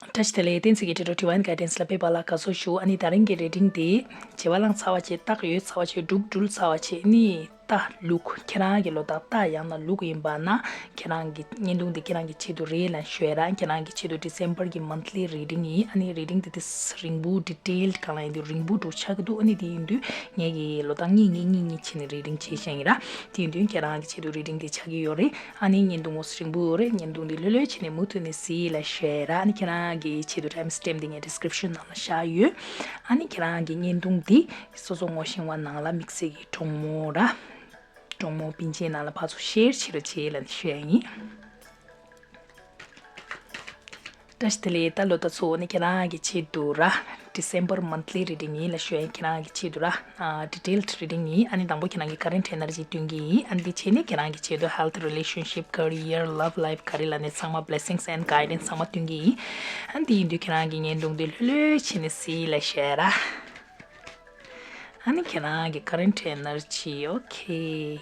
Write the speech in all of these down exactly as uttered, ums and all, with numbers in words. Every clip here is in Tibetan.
བཀྲ་ཤིས་བདེ་ལེགས། བསྟན་འཛིན་གྱི་ཁྲིད་ཐོག་Divine Guidance་ལ་ཕེབས་པ་ལ་དགའ་བསུ་ཞུ། ཨ་ནི་ད་རིང་གི་reading་འདི་བྱེད་པ་བླངས་ཚར་བ་བྱས། རྟགས་ཡོད་ཚར་བ་བྱས། སྒྲུབ་འགྲུལ་ཚར་བ་བྱས། ཨ་ནི་རྟགས་ལུག་ཁྱེད་རང་གི་ལོ་རྟགས་རྟགས་ཡང་ན་ལུག་ཡིན་པ་ན་ཁྱེད་རང་གི་བརྙན་ཐུང་འདི་ཁྱེད་རང་གི་ཆེད་དུ་རེད་ལབ་ཞུ་ཡ་ར། ཁྱེད་རང་གི་ཆེད་དུ་December་གི་monthly reading་ཡིན། ཨ་ནི་reading་འདི་དེ་རིང་པོ་detailed་གང་ལ་ཡིན་དུས་རིང་པོ་འགྲོ་ཆགས་ཀྱི་འདུག་ཨ་ནི་དེ་ཡིན་དུས་ངེད་ཀྱི་ལོ་རྟགས་གཉིས་གཉིས་གཉིས་གཉིས་བྱས་ནས་reading་བྱས་བཞག་ཡིན་ར། དེ་ཡིན་དུས་ཁྱེད་རང་གི་ཆེད་དུ་reading་འདི་ཆགས་ཀྱི་ཡོད་རེད། ཨ་ནི་བརྙན་ཐུང་མོ་རིང་པོ་ཡོད་རེད། བརྙན་ཐུང་འདི་ལྷོད་ལྷོད་བྱས་ནས་མུ་མཐུད་ནས་གཟིགས་ལ་ཞུ་ཡ་ར། ཨ་ནི་ཁྱེད་རང་གི་ཆེད་དུ་time stamp་འདི་ངས་description་ནང་ལ་བཞག་ཡོད། ཨ་ནི་ཁྱེད་རང་གི་བརྙན་ཐུང་འདི་སོ་སོ་ངོ་ཤེས་པ་ནང་ལ་དམིགས་བསལ་གྱི་གྲོགས་མོ་ར། གྲོགས་མོ་སྤུན་མཆེད་ནང་ལ་ཕར་ཚུར་share་བྱེད་རོགས་བྱེད་ལབ་ནས་ཞུ་ཡ་ཡིན། བཀྲ་ཤིས་བདེ་ལེགས། ད་ལོ་རྟགས་ཚོ་ནི་ཁྱེད་རང་གི་ཆེད་དུ་ར། December monthly reading་ཡིན་ལབ་ཞུ་ཡ་ཡིན། ཁྱེད་རང་གི་ཆེད་དུ་ར། ཨ། detailed reading་ཡིན། ཨ་ནི་དང་པོ་ཁྱེད་རང་གི་current energy་སྟོན་གྱི་ཡིན། ཨ་ནི་དེ་བྱས་ནས་ཁྱེད་རང་གི་ཆེད་དུ་health, relationship, career, love life་ག་རེ་ལབ་ནས་ཚང་མ་blessings and guidance་ཚང་མ་སྟོན་གྱི་ཡིན། ཨ་ནི་དེ་ཡིན་དུས་ཁྱེད་རང་གི་བརྙན་ཐུང་འདི་ལྷོད་ལྷོད་བྱས་ནས་གཟིགས་ལབ་ཞུ་ཡ་ར། ཨ་ནི་ཁྱེད་རང་གི་current energy། Okay.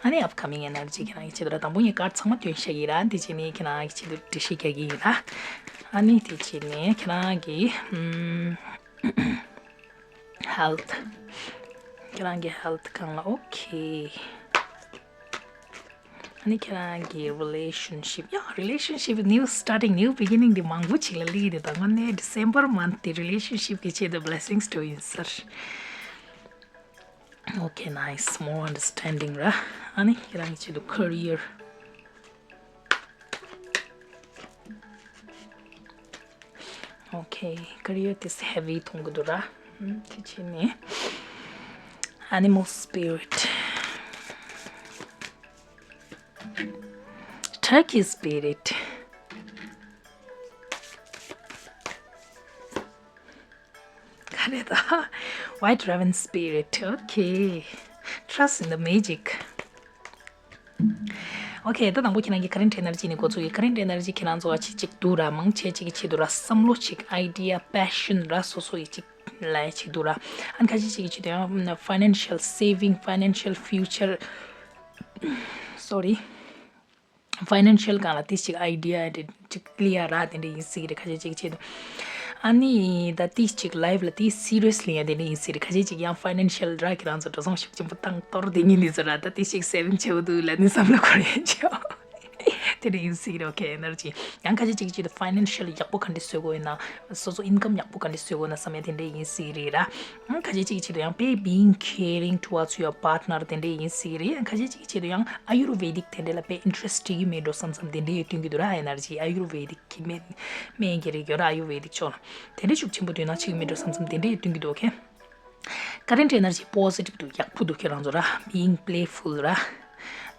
ཨ་ནི་upcoming energy་ཁྱེད་རང་གི་ཆེད་དུ་ར། དང་པོ་ངས་card་ཚང་མ་སྟོན་བཞག་གི་ར། འདི་བྱས་ནས་ཁྱེད་རང་གི་ཆེད་དུ་འགྲེལ་བཤད་རྒྱག་གི་ཡིན་ར། ཨ་ནི་འདི་བྱས་ནས་ཁྱེད་རང་གི་ཨམ། health། ཁྱེད་རང་གི་health་སྒང་ལ། Okay. ཨ་ནི་ཁྱེད་རང་གི་relationship། ཡ། relationship། New starting, new beginning་འདི་མང་པོ་ཅིག་ལ་སླེབས་ཀྱི་འདུག་ད་དངོས་གནས་December month་འདི་relationship་གི་ཆེད་དུ་blessings་འགྲོ་ཡིན་ཟེར། Okay, nice. More understanding་ར། ཨ་ནི་ཁྱེད་རང་གི་ཆེད་དུ་career། Okay, career་དེ་heavy་མཐོང་གི་འདུག་ར། ཨམ། དེ་བྱས་ནས་animal spirit། Turkey spirit། ག་རེ་ད། White raven spirit། Okay. Trust in the magic. Okay, ད་དང་པོ་ཁྱེད་རང་གི་current energy་ནས་འགོ་ཚུགས་ཡིན། Current energy་ཁྱེད་རང་ཚོ་བ་ཅིག་ཅིག་འདུག་ར། མང་ཆེ་ཅིག་གི་ཆེད་དུ་ར་བསམ་བློ་ཅིག་idea, passion་ར་སོ་སོ་ཡི་ཅིག་ལ་ཅིག་འདུག་ར། ཨ་ནི་ཁ་ཤས་ཅིག་གི་ཆེད་དུ་ཡང་financial saving, financial future། Sorry. Financial་སྒང་ལ་ཏིས་ཅིག་idea་དེ་ཅིག་clear་ར་དེ་འདྲ་ཡིན་སྲིད་ཀྱི་རེད། ཁ་ཤས་ཅིག་ཆེད་དུ། ཨ་ནི་ད་ཏིས་ཅིག་life་ལ་ཏིས་seriously་ཡང་དེ་འདྲ་ཡིན་སྲིད་རེད། ཁ་ཤས་ཅིག་ཡང་financial་ར་ཁྱེད་རང་ཚོ་འགྲོ་སོང་ཤུགས་ཆེན་པོ་བཏང་གཏོར་དེ་ཉིན་འདི་ཚོ་ར། ད་ཏིས་ཅིག་saving་བྱེད་དགོས་འདུག་ལབ་ནི་བསམ་བློ་འཁོར་ཡ་ཆེ། དེ་འདྲ་ཡིན་སྲིད་ཀྱི་རེད། Okay, energy། ཡང་ཁ་ཤས་ཅིག་ཆེད་དུ་financial་ཡག་པོ་ག་འདྲ་བཟོ་དགོས་ཡིན་ན། སོ་སོ་income་ཡག་པོ་ག་འདྲ་བཟོ་དགོས་ན་བསམ་ཡ་དེ་འདྲ་ཡིན་སྲིད་རེད་ར། ཁ་ཤས་ཅིག་ཆེད་དུ་ཡང་དཔེ་being caring towards your partner་དེ་འདྲ་ཡིན་སྲིད་རེད། ཁ་ཤས་ཅིག་ཆེད་དུ་ཡང་Ayurvedic་དེ་འདྲ་ལ་དཔེ་interest་སྐྱེ་གི་མེད་འགྲོ་བསམ་བསམ་དེ་འདྲ་ཡོད་སྟོན་གྱི་འདུག་ར། Energy་Ayurvedic་གི་སྨན་སྨན་གྱི་རིགས་ཡོད་ར། Ayurvedic་ཕྱོགས་ལ་དེ་འདྲ་ཤུགས་ཆེན་པོ་འདུག་ན་ཅིག་མེད་འགྲོ་བསམ་བསམ་དེ་འདྲ་ཡོད་སྟོན་གྱི་འདུག Okay. Current energy positive་འདུག་ཡག་པོ་འདུག་ཁྱེད་རང་ཚོ་ར། Being playful་ར།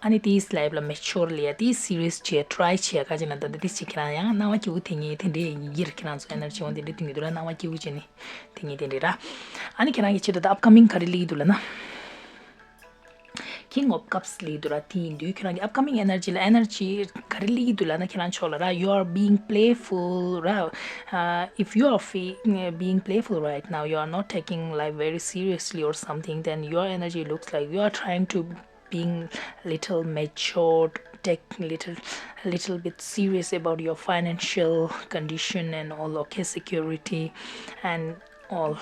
ཨ་ནི་དེའི་life་ལ་maturely་ཡ་དེའི་serious་བྱས་try་བྱས་ཁ་ཅིག་ན་ད་ལྟ་དེ་ཅིག་ཁྱེད་རང་ཡང་སྣང་བ་སྐྱིད་པོ་དེ་ངས་དེ་འདྲའི་ཡིར་ཁྱེད་རང་ཚོ་energy་འོང་དེ་འདྲའི་སྟོན་གྱི་འདུག་ར། སྣང་བ་སྐྱིད་པོ་བྱས་ནས་དེ་ངས་དེ་འདྲའི་ར། ཨ་ནི་ཁྱེད་རང་གི་ཆེད་དུ་ད་upcoming་ག་རེ་སླེབས་ཀྱི་འདུག་ལབ་ན། King of Cups་སླེབས་འདུག་ར། དེ་ཡིན་དུས་ཁྱེད་རང་གི་upcoming energy་ལ་energy་ག་རེ་སླེབས་ཀྱི་འདུག་ལབ་ན། ཁྱེད་རང་ཕྱོགས་ལ་ར། You are being playful་ར། Uh, if you are fe- being playful right now, you are not taking life very seriously or something, then your energy looks like you are trying to being little matured, take little, little bit serious about your financial condition and all, okay, security and all.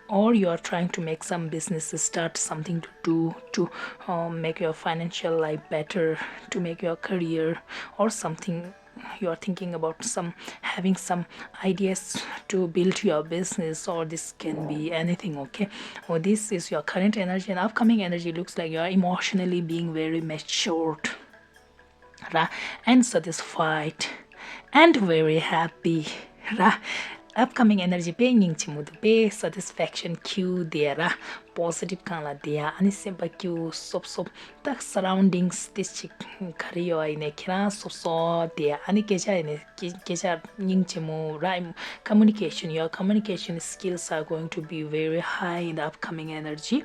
Or you are trying to make some business, start something to do to, um, make your financial life better, to make your career or something. You are thinking about some, having some ideas to build your business, or this can be anything, okay? Or this is your current energy, and upcoming energy looks like you are emotionally being very matured, ར། And satisfied and very happy་ར། Upcoming energy་དཔེ་སྙིང་རྗེ་མོ་འདུག་དཔེ་satisfaction་ཁྱེའུ་དེ་ར། Positive་སྒང་ལ་དེ་ཡ། ཨ་ནི་སེམས་པ་སྐྱིད་པོ་སོབ་སོབ། ད་surroundings་དེ་ཅིག་ག་རེ་ཡོད་ཡིན་ནའི་ཁྱེད་རང་སོབ་སོབ་དེ་ཡ། ཨ་ནི་སྐད་ཆ་ཡིན་ནའི་སྐད་སྐད་ཆ་སྙིང་རྗེ་མོ་ར། Communication, your communication skills are going to be very high in the upcoming energy.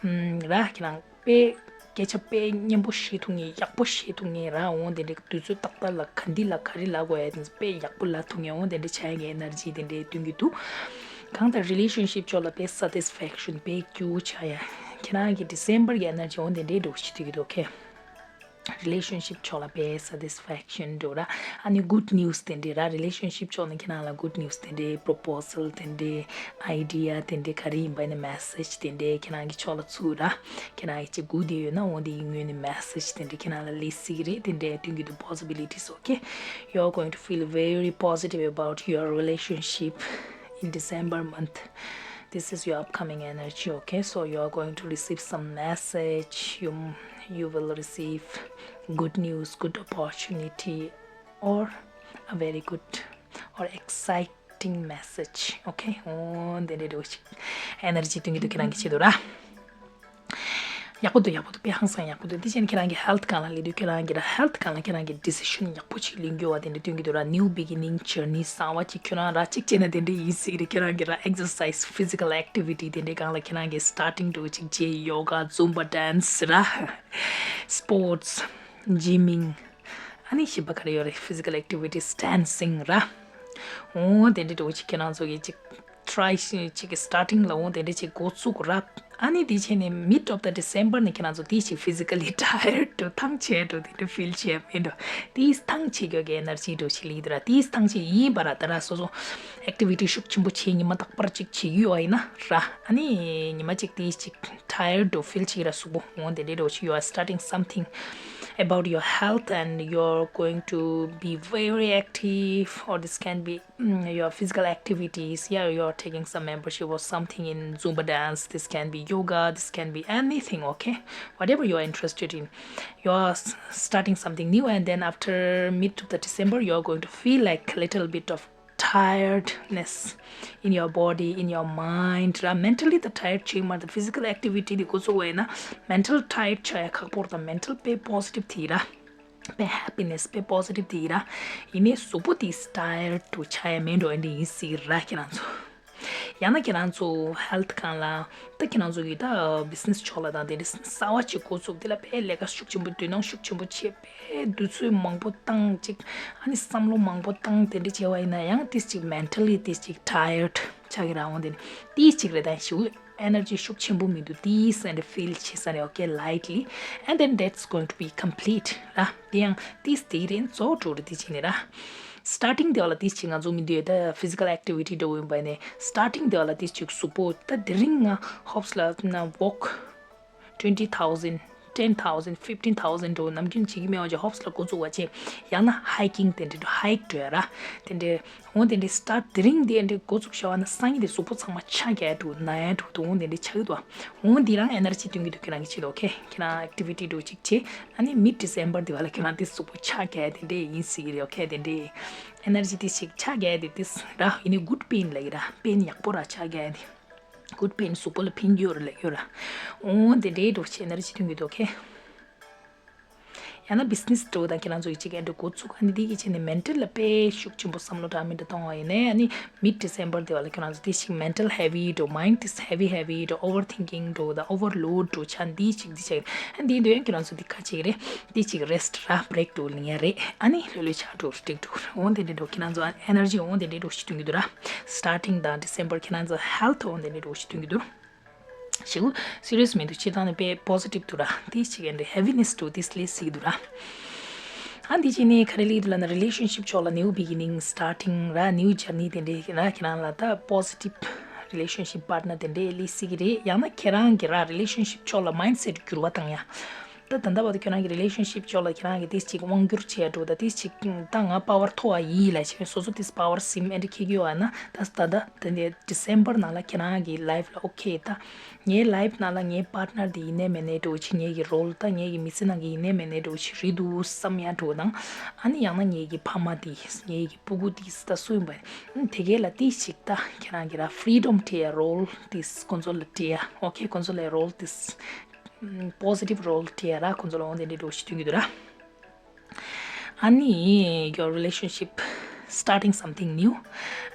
ཨམ། ར་ཁྱེད་རང་དཔེ་སྐད་ཆ་དཔེ་སྙན་པོ་བཤད་ཐུབ་མཁན། ཡག་པོ་བཤད་ཐུབ་མཁན་ར། འོང་དེ་འདྲའི་དུས་ཚོད་ཏག་ཏག་ལ་ག་འདི་ལ་ག་རེ་ལབ་དགོས་ཡ་དེ་ཚོ་དཔེ་ཡག་པོ་ལབ་ཐུབ་མཁན། འོང་དེ་འདྲ་བྱ་ཡ་གི་energy་དེ་འདྲའི་སྟོན་གྱི་འདུག་གང་ལྟར་relationship་ཕྱོགས་ལ་དཔེ་satisfaction་དཔེ་སྐྱིད་པོ་ཆགས་ཡ། ཁྱེད་རང་གི་December་གི་energy་འོང་དེ་འདྲའི་འགྲོ་གི་ཆགས་ཀྱི་འདུག Okay. relationship ཕྱོགས་ལ་དཔེ་satisfaction འདྲ་ར། ཨ་ནི་good news དེ་འདྲ་ར། relationship ཕྱོགས་ནས་ཁྱེད་རང་ལ་good news དེ་འདྲ། proposal དེ་འདྲ། idea དེ་འདྲ་ག་རེ་ཡིན་པ་ཡིན་ན་message དེ་འདྲ་ཁྱེད་རང་གི་ཕྱོགས་ལ་ཚུར་ར། ཁྱེད་རང་གི་ཅིག་good ཡོད་ན་འོ་དེ་ཡི་ངོས་ནས་message དེ་འདྲ་ཁྱེད་རང་ལ་སླེབས་སྲིད་ཀྱི་རེད། དེ་འདྲ་སྟོན་གྱི་འདུག possibilities, okay? You are going to feel very positive about your relationship in December month. This is your upcoming energy, okay? So you are going to receive some message. You you will receive good news, good opportunity, or a very good or exciting message, okay? འོ་དེ་འདྲ་འདྲ་བོ་ཅིག་energy སྟོན་གྱི་འདུག་ཁྱེད་རང་གི་ཆེད་དུ་ར། ཡག་པོ་འདུག་ཡག་པོ་འདུག་དཔེ་ཧང་སང་ཡག་པོ་འདུག་དེ་བྱས་ནས་ཁྱེད་རང་གི་health སྒང་ལ་སླེབས་དུས་ཁྱེད་རང་གི་ར་health སྒང་ལ་ཁྱེད་རང་གི་decision ཡག་པོ་ཅིག་ལེན་རྒྱུ་བ་དེ་འདྲ་སྟོན་གྱི་འདུག་ར། new beginning, journey གསར་བ་ཅིག་ཁྱོད་རང་ར་གཅིག་བྱས་ན་དེ་འདྲ་ཡིན་སྲིད་རེད། ཁྱེད་རང་གི་ར་exercise, physical activity དེ་འདྲའི་སྒང་ལ་ཁྱེད་རང་གི་starting འདྲ་བོ་ཅིག་བྱས། yoga, zumba dance ར། sports, gymming ཨ་ནི་གཞན་པ་ག་རེ་ཡོད་རེད། physical activities, dancing ར། འོ་དེ་འདྲ་འདྲ་བོ་ཅིག་ཁྱེད་རང་ཚོ་གི་ཅིག་try ཞིག་ཅིག་གི་starting ལ་འོ་དེ་འདྲ་ཅིག་འགོ་བཙུགས་ར། ཨ་ནི་དེ་བྱས་ནས་mid of the December ནས་ཁྱེད་རང་ཚོ་དེ་ཅིག་physically tired འགྲོ། ཐང་ཆད་འགྲོ། དེ་འདྲ་feel བྱས་མེད་འགྲོ། དེ་ཐང་ཆད་རྒྱུ་གི་energy འགྲོ་ཞིག་སླེབས་འདུག་ར། དེ་ཐང་ཆད་ཡིན་པ་ར། ད་ར་སོ་སོ་activity ཤུགས་ཆེན་པོ་བྱས་ཉི་མ་རྟག་པར་ཅིག་བྱེད་ཀྱི་ཡོད་པ་ཡིན་ན་ར། ཨ་ནི་ཉི་མ་ཅིག་དེ་ཅིག་tired འགྲོ། feel བྱེད་ཀྱི་ར་གཟུགས་པོ། འོ་དེ་འདྲ་འགྲོ་ཞིག you are starting something about your health and you're going to be very active, or this can be mm, your physical activities. Yeah, you're taking some membership or something in Zumba dance. This can be yoga. This can be anything, okay? Whatever you're interested in. You're s- starting something new, and then after mid of the December, you're going to feel like a little bit of tiredness in your body, in your mind ར། mentally the tired ཆགས་མ་རེད། physical activity འདི་འགོ་བཙུགས་པ་ཡིན་ན་mental tired ཆགས་ཡ་ཁག་པོ་རེད། ད་mental དཔེ་positive དེ་ར། དཔེ་happiness དཔེ་positive དེ་ཡིན་ར། ཡིན་ནའི་གཟུགས་པོ་དེ་tired འགྲོ་ཆགས་ཡ་མེད་འགྲོ། ཨ་འདྲ་ཡིན་སྲིད་ར་ཁྱེད་རང་ཚོ། ཡང་ན་ཁྱེད་རང་ཚོ་health སྒང་ལ་ད་ཁྱེད་རང་ཚོ་གི་ད་business ཕྱོགས་ལ་དང་དེ་འདྲ་གསར་བ་ཅིག་འགོ་བཙུགས། དེ་ལ་དཔེ་ལས་ཀ་ཤུགས་ཆེན་པོ་དོ་སྣང་ཤུགས་ཆེན་པོ་བྱས། དཔེ་དུས་ཚོད་མང་པོ་བཏང་ཅིག་ཨ་ནི་བསམ་བློ་མང་པོ་བཏང་དེ་འདྲ་བྱས་པ་ཡིན་ན་ཡང་ཏིས་ཅིག་mentally ཏིས་ཅིག tired ཆགས་ཀྱི་ར། འོ་དེ་ནི་ཏིས་ཅིག་རེད། ད་ཞུ energy ཤུགས་ཆེན་པོ་མི་འདུག་ཏིས་ཨ་འདྲ་feel བྱེད་ས་རེད། okay, lightly, and then that's going to be complete ར། དེ་ཡང་ཏིས་དེ་རིང་རྫོགས་འགྲོ་རེད། དེ་བྱས་ནས་ར། starting དེ་བ་ལ་ཏིས་ཅིག་ང་ཚོ་མི་འདུག་ད་physical activity འདྲ་བོ་ཡིན་པ་ནས་starting དེ་བ་ལ་ཏིས་ཅིག་གཟུགས་པོ་ད་དེ་རིང་ང་ཧོབ་སི་ལ་ན་walk twenty thousand, ten thousand, fifteen thousand འགྲོ་ནམ་རྒྱུན་བྱེད་ཀྱི་མེད་པ་ཅིག་ཧོབ་སི་ལ་འགོ་བཙུགས་པ་བྱས། ཡང་ན་hiking དེ་འདྲ་འགྲོ། hike འགྲོ་ཡ་ར། དེ་འདྲ་འོ་དེ་འདྲ་start དེ་རིང་དེ་འདྲ་འགོ་བཙུགས་བྱ་བ་ན་སང་ཉིན་དེ་གཟུགས་པོ་ཚང་མ་ཆག་རྒྱག་འགྲོ། ན་ཡ་འགྲོ་དུ་འོ་དེ་འདྲ་ཆག་གི་འདུག་འོ་འདི་རང་energy སྟོན་གྱི་འདུག་ཁྱེད་རང་གི་ཆེད་དུ། okay, ཁྱེད་རང་activity འགྲོ་ཅིག་བྱས། ཨ་ནི་mid December དེ་བ་ལ་ཁྱེད་རང་དེ་གཟུགས་པོ་ཆག་རྒྱག་དེ་འདྲ་ཡིན་སྲིད་ཀྱི་རེད། okay, དེ་འདྲ་energy དེ་ཞིག་ཆག་རྒྱག་དེ་དེ་ར། ཡིན་ནི་good pain ལ་ཡི་ར། pain ཡག་པོ་ར་ཆག་རྒྱག་དེ། good pain གཟུགས་པོ་ལ་ཕན་གྱི་ཡོད་རེད་ལབ་ཡོད་ར། འོ་དེ་འདྲའི་འགྲོ་ཆེ་energy སྟོན་གྱི་འདུག okay, ཡང་ན་business འགྲོ་དང་ཁྱེད་རང་ཚོ་ཡི་ཅིག་ཨེ་འགྲོ་འགོ་ཚུགས། ཨ་ནི་དེ་གི་ཆེ་ནས་mental ལ་དཔེ་ཤུགས་ཆེན་པོ་བསམ་བློ་འདྲ་མི་འདྲ་གཏོང་བ་ཡིན་ནའི། ཨ་ནི་mid December དེ་བ་ལ་ཁྱེད་རང་ཚོ་དེ་ཞིག་mental heavy འགྲོ། mind is heavy heavy འགྲོ། overthinking འགྲོ་དང་overload འགྲོ་ཆ་འདི་ཞིག་འདི་ཆ་ཨ་འདི་འདོད་ཡང་ཁྱེད་རང་ཚོ་འདི་ཁ་ཅིག་རེད། འདི་ཅིག་rest ར་break འགྲོ་ལིང་ཡ་རེད། ཨ་ནི་ལྷོད་ལྷོད་ཆགས་འགྲོ་འགྲིག་འགྲོ། འོ་དེ་འདྲ་འགྲོ་ཁྱེད་རང་ཚོ་energy འོ་དེ་འདྲ་འགྲོ་ཞིག་སྟོན་གྱི་འདུག་ར། starting དང་December ཁྱེད་རང་ཚོ་health འོ་དེ་འདྲ་འགྲོ་ཞིག་སྟོན་གྱི་འདུག་ཞེ་གུ་serious མི་འདུག་སྤྱིར་བཏང་ནས་དཔེ་positive འདུག་ར། དེ་ཞིག་ཡིན་རེད། heaviness འདུག་དེ་སླེབས་སྲིད་འདུག་ར། ཨ་འདི་ཅི་ནི་ག་རེ་ལི་འདུག་ལབ་ན་relationship ཕྱོགས་ལ་new beginning starting ར། new journey དེ་འདྲའི་ར། ཁྱེད་རང་ལ་ད་positive relationship partner དེ་འདྲའི་སླེབས་སྲིད་ཀྱི་རེད། ཡང་ན་ཁྱེད་རང་གི་ར་relationship ཕྱོགས་ལ་mindset འགྱུར་བ་བཏང་ཡ། ད་ད་ལྟ་བར་དུ་ཁྱོད་རང་གི་relationship ཕྱོགས་ལ་ཁྱེད་རང་གི་དེ་ཅིག་དབང་བསྒྱུར་བྱས་འགྲོ། ད་དེ་ཅིག་ད་ང་power མཐོ་བ་ཡིན་ལབ་བྱས་སོ་སོ་དེ་power ཟིན་ཨེ་འདྲ་འཁྱེར་གྱི་ཡོད་ཨ་ན། ད་ད་ད་དེ་འདྲའི་December ནང་ལ་ཁྱེད་རང་གི་life ལ་okay ད་ངའི་life ནང་ལ་ངའི་partner དེ་ཡིན་ནའི་མིན་ནའི་འགྲོ་ཆེ། ངའི་གི་role ད་ངའི་གི་མི་ཚེ་ནང་གི་ཡིན་ནའི་མིན་ནའི་འགྲོ་ཆེ་རེད་འདུག་བསམ་ཡ་འགྲོ་དང་། ཨ་ནི་ཡང་ན་ངའི་གི་ཕ་མ་དེ་ངའི་གི་སྤུ་གུ་དེ་ད་སུ་ཡིན་པ་དེ་གས་ལ་དེ་ཞིག་ད་ཁྱེད་རང་གི་ར་freedom སྤྲད་ཡ། role དེ་ཁོང་ཚོ་ལ་སྤྲད་ཡ། okay ཁོང་ཚོ་ལ་role དེ་positive role སྤྲད་ཡ་ར། ཁོང་ཚོ་ལ་འོ་དེ་འདྲའི་འགྲོ་ཞིག་སྟོན་གྱི་འདུག་ར། ཨ་ནི་your relationship starting something new,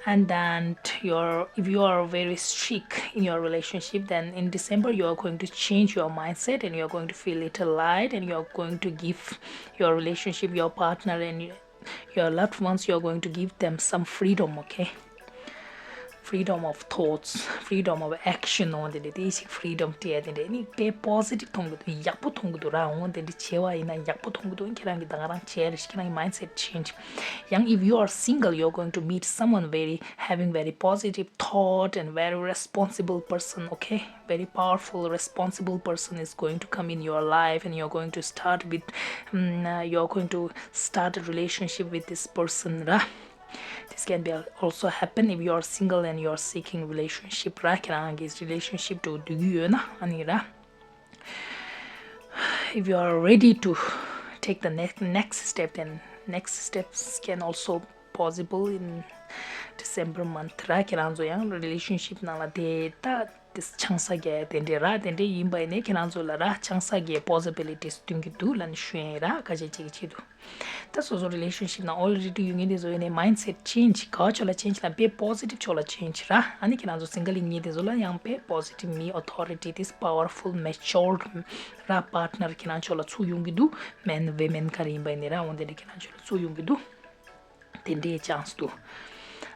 and then your if you are very strict in your relationship, then in December you are going to change your mindset and you are going to feel little light and you are going to give your relationship, your partner and your loved ones, you are going to give them some freedom, okay? freedom of thoughts, freedom of action འོ་དེ་འདྲ་དེ་ཞིག་freedom སྤྲད་དེ་འདྲ་ནི་དཔེ་positive མཐོང་གི་འདུག་ཡག་པོ་མཐོང་གི་འདུག་ར། འོ་དེ་འདྲ་བྱས་པ་ཡིན་ན་ཡག་པོ་མཐོང་གི་འདུག་ཁྱེད་རང་གིས་ད་ག་རང་བྱས་རེད། ཁྱེད་རང་གི་mindset change ཡང་if you are single, you're going to meet someone very having very positive thought and very responsible person, okay? Very powerful, responsible person is going to come in your life, and you're going to start with, um, uh, you're going to start a relationship with this person, ར། This can be also happen if you are single and you are seeking relationship, ར། ཁྱེད་རང་གིས་relationship དུ་འགྲོ་གི་ཡོད་ན་ཨ་ནི་ར། If you are ready to take the next next step, then next steps can also possible in December month, ར། ཁྱེད་རང་ཚོ་ཡང་relationship ནང་ལ་དེ་ད་དེ་ཆང་ས་རྒྱག་དེ་འདྲས་ར། དེ་འདྲས་ཡིན་པ་ཡིན་ནའི་ཁྱེད་རང་ཚོ་ལ་ར་ཆང་ས་རྒྱག་possibilities སྟོན་གྱི་འདུག་ལབ་ནས་ཞུ་ཡིན་ར། ཁ་ཤས་ཅིག་གི་ཆེད་དུ། ད་སོ་སོ་relationship ནང་already ཡོད་མཁན་དེ་ཚོ་ཡིན་ནའི་mindset change ག་ཕྱོགས་ལ་change ལ་དཔེ་positive ཕྱོགས་ལ་change ར། ཨ་ནི་ཁྱེད་རང་ཚོ་single ཡིན་མཁན་དེ་ཚོ་ལ་ཡང་དཔེ་positive མི་authority this powerful matured ར་partner ཁྱེད་རང་ཕྱོགས་ལ་ཚུར་ཡོང་གི་འདུག men women ག་རེ་ཡིན་པ་ཡིན་ནའི་ར། འོན་ཏེ་འདྲ་ཁྱེད་རང་ཕྱོགས་ལ་ཚུར་ཡོང་གི་འདུག་དེ་འདྲའི་chance འདུག་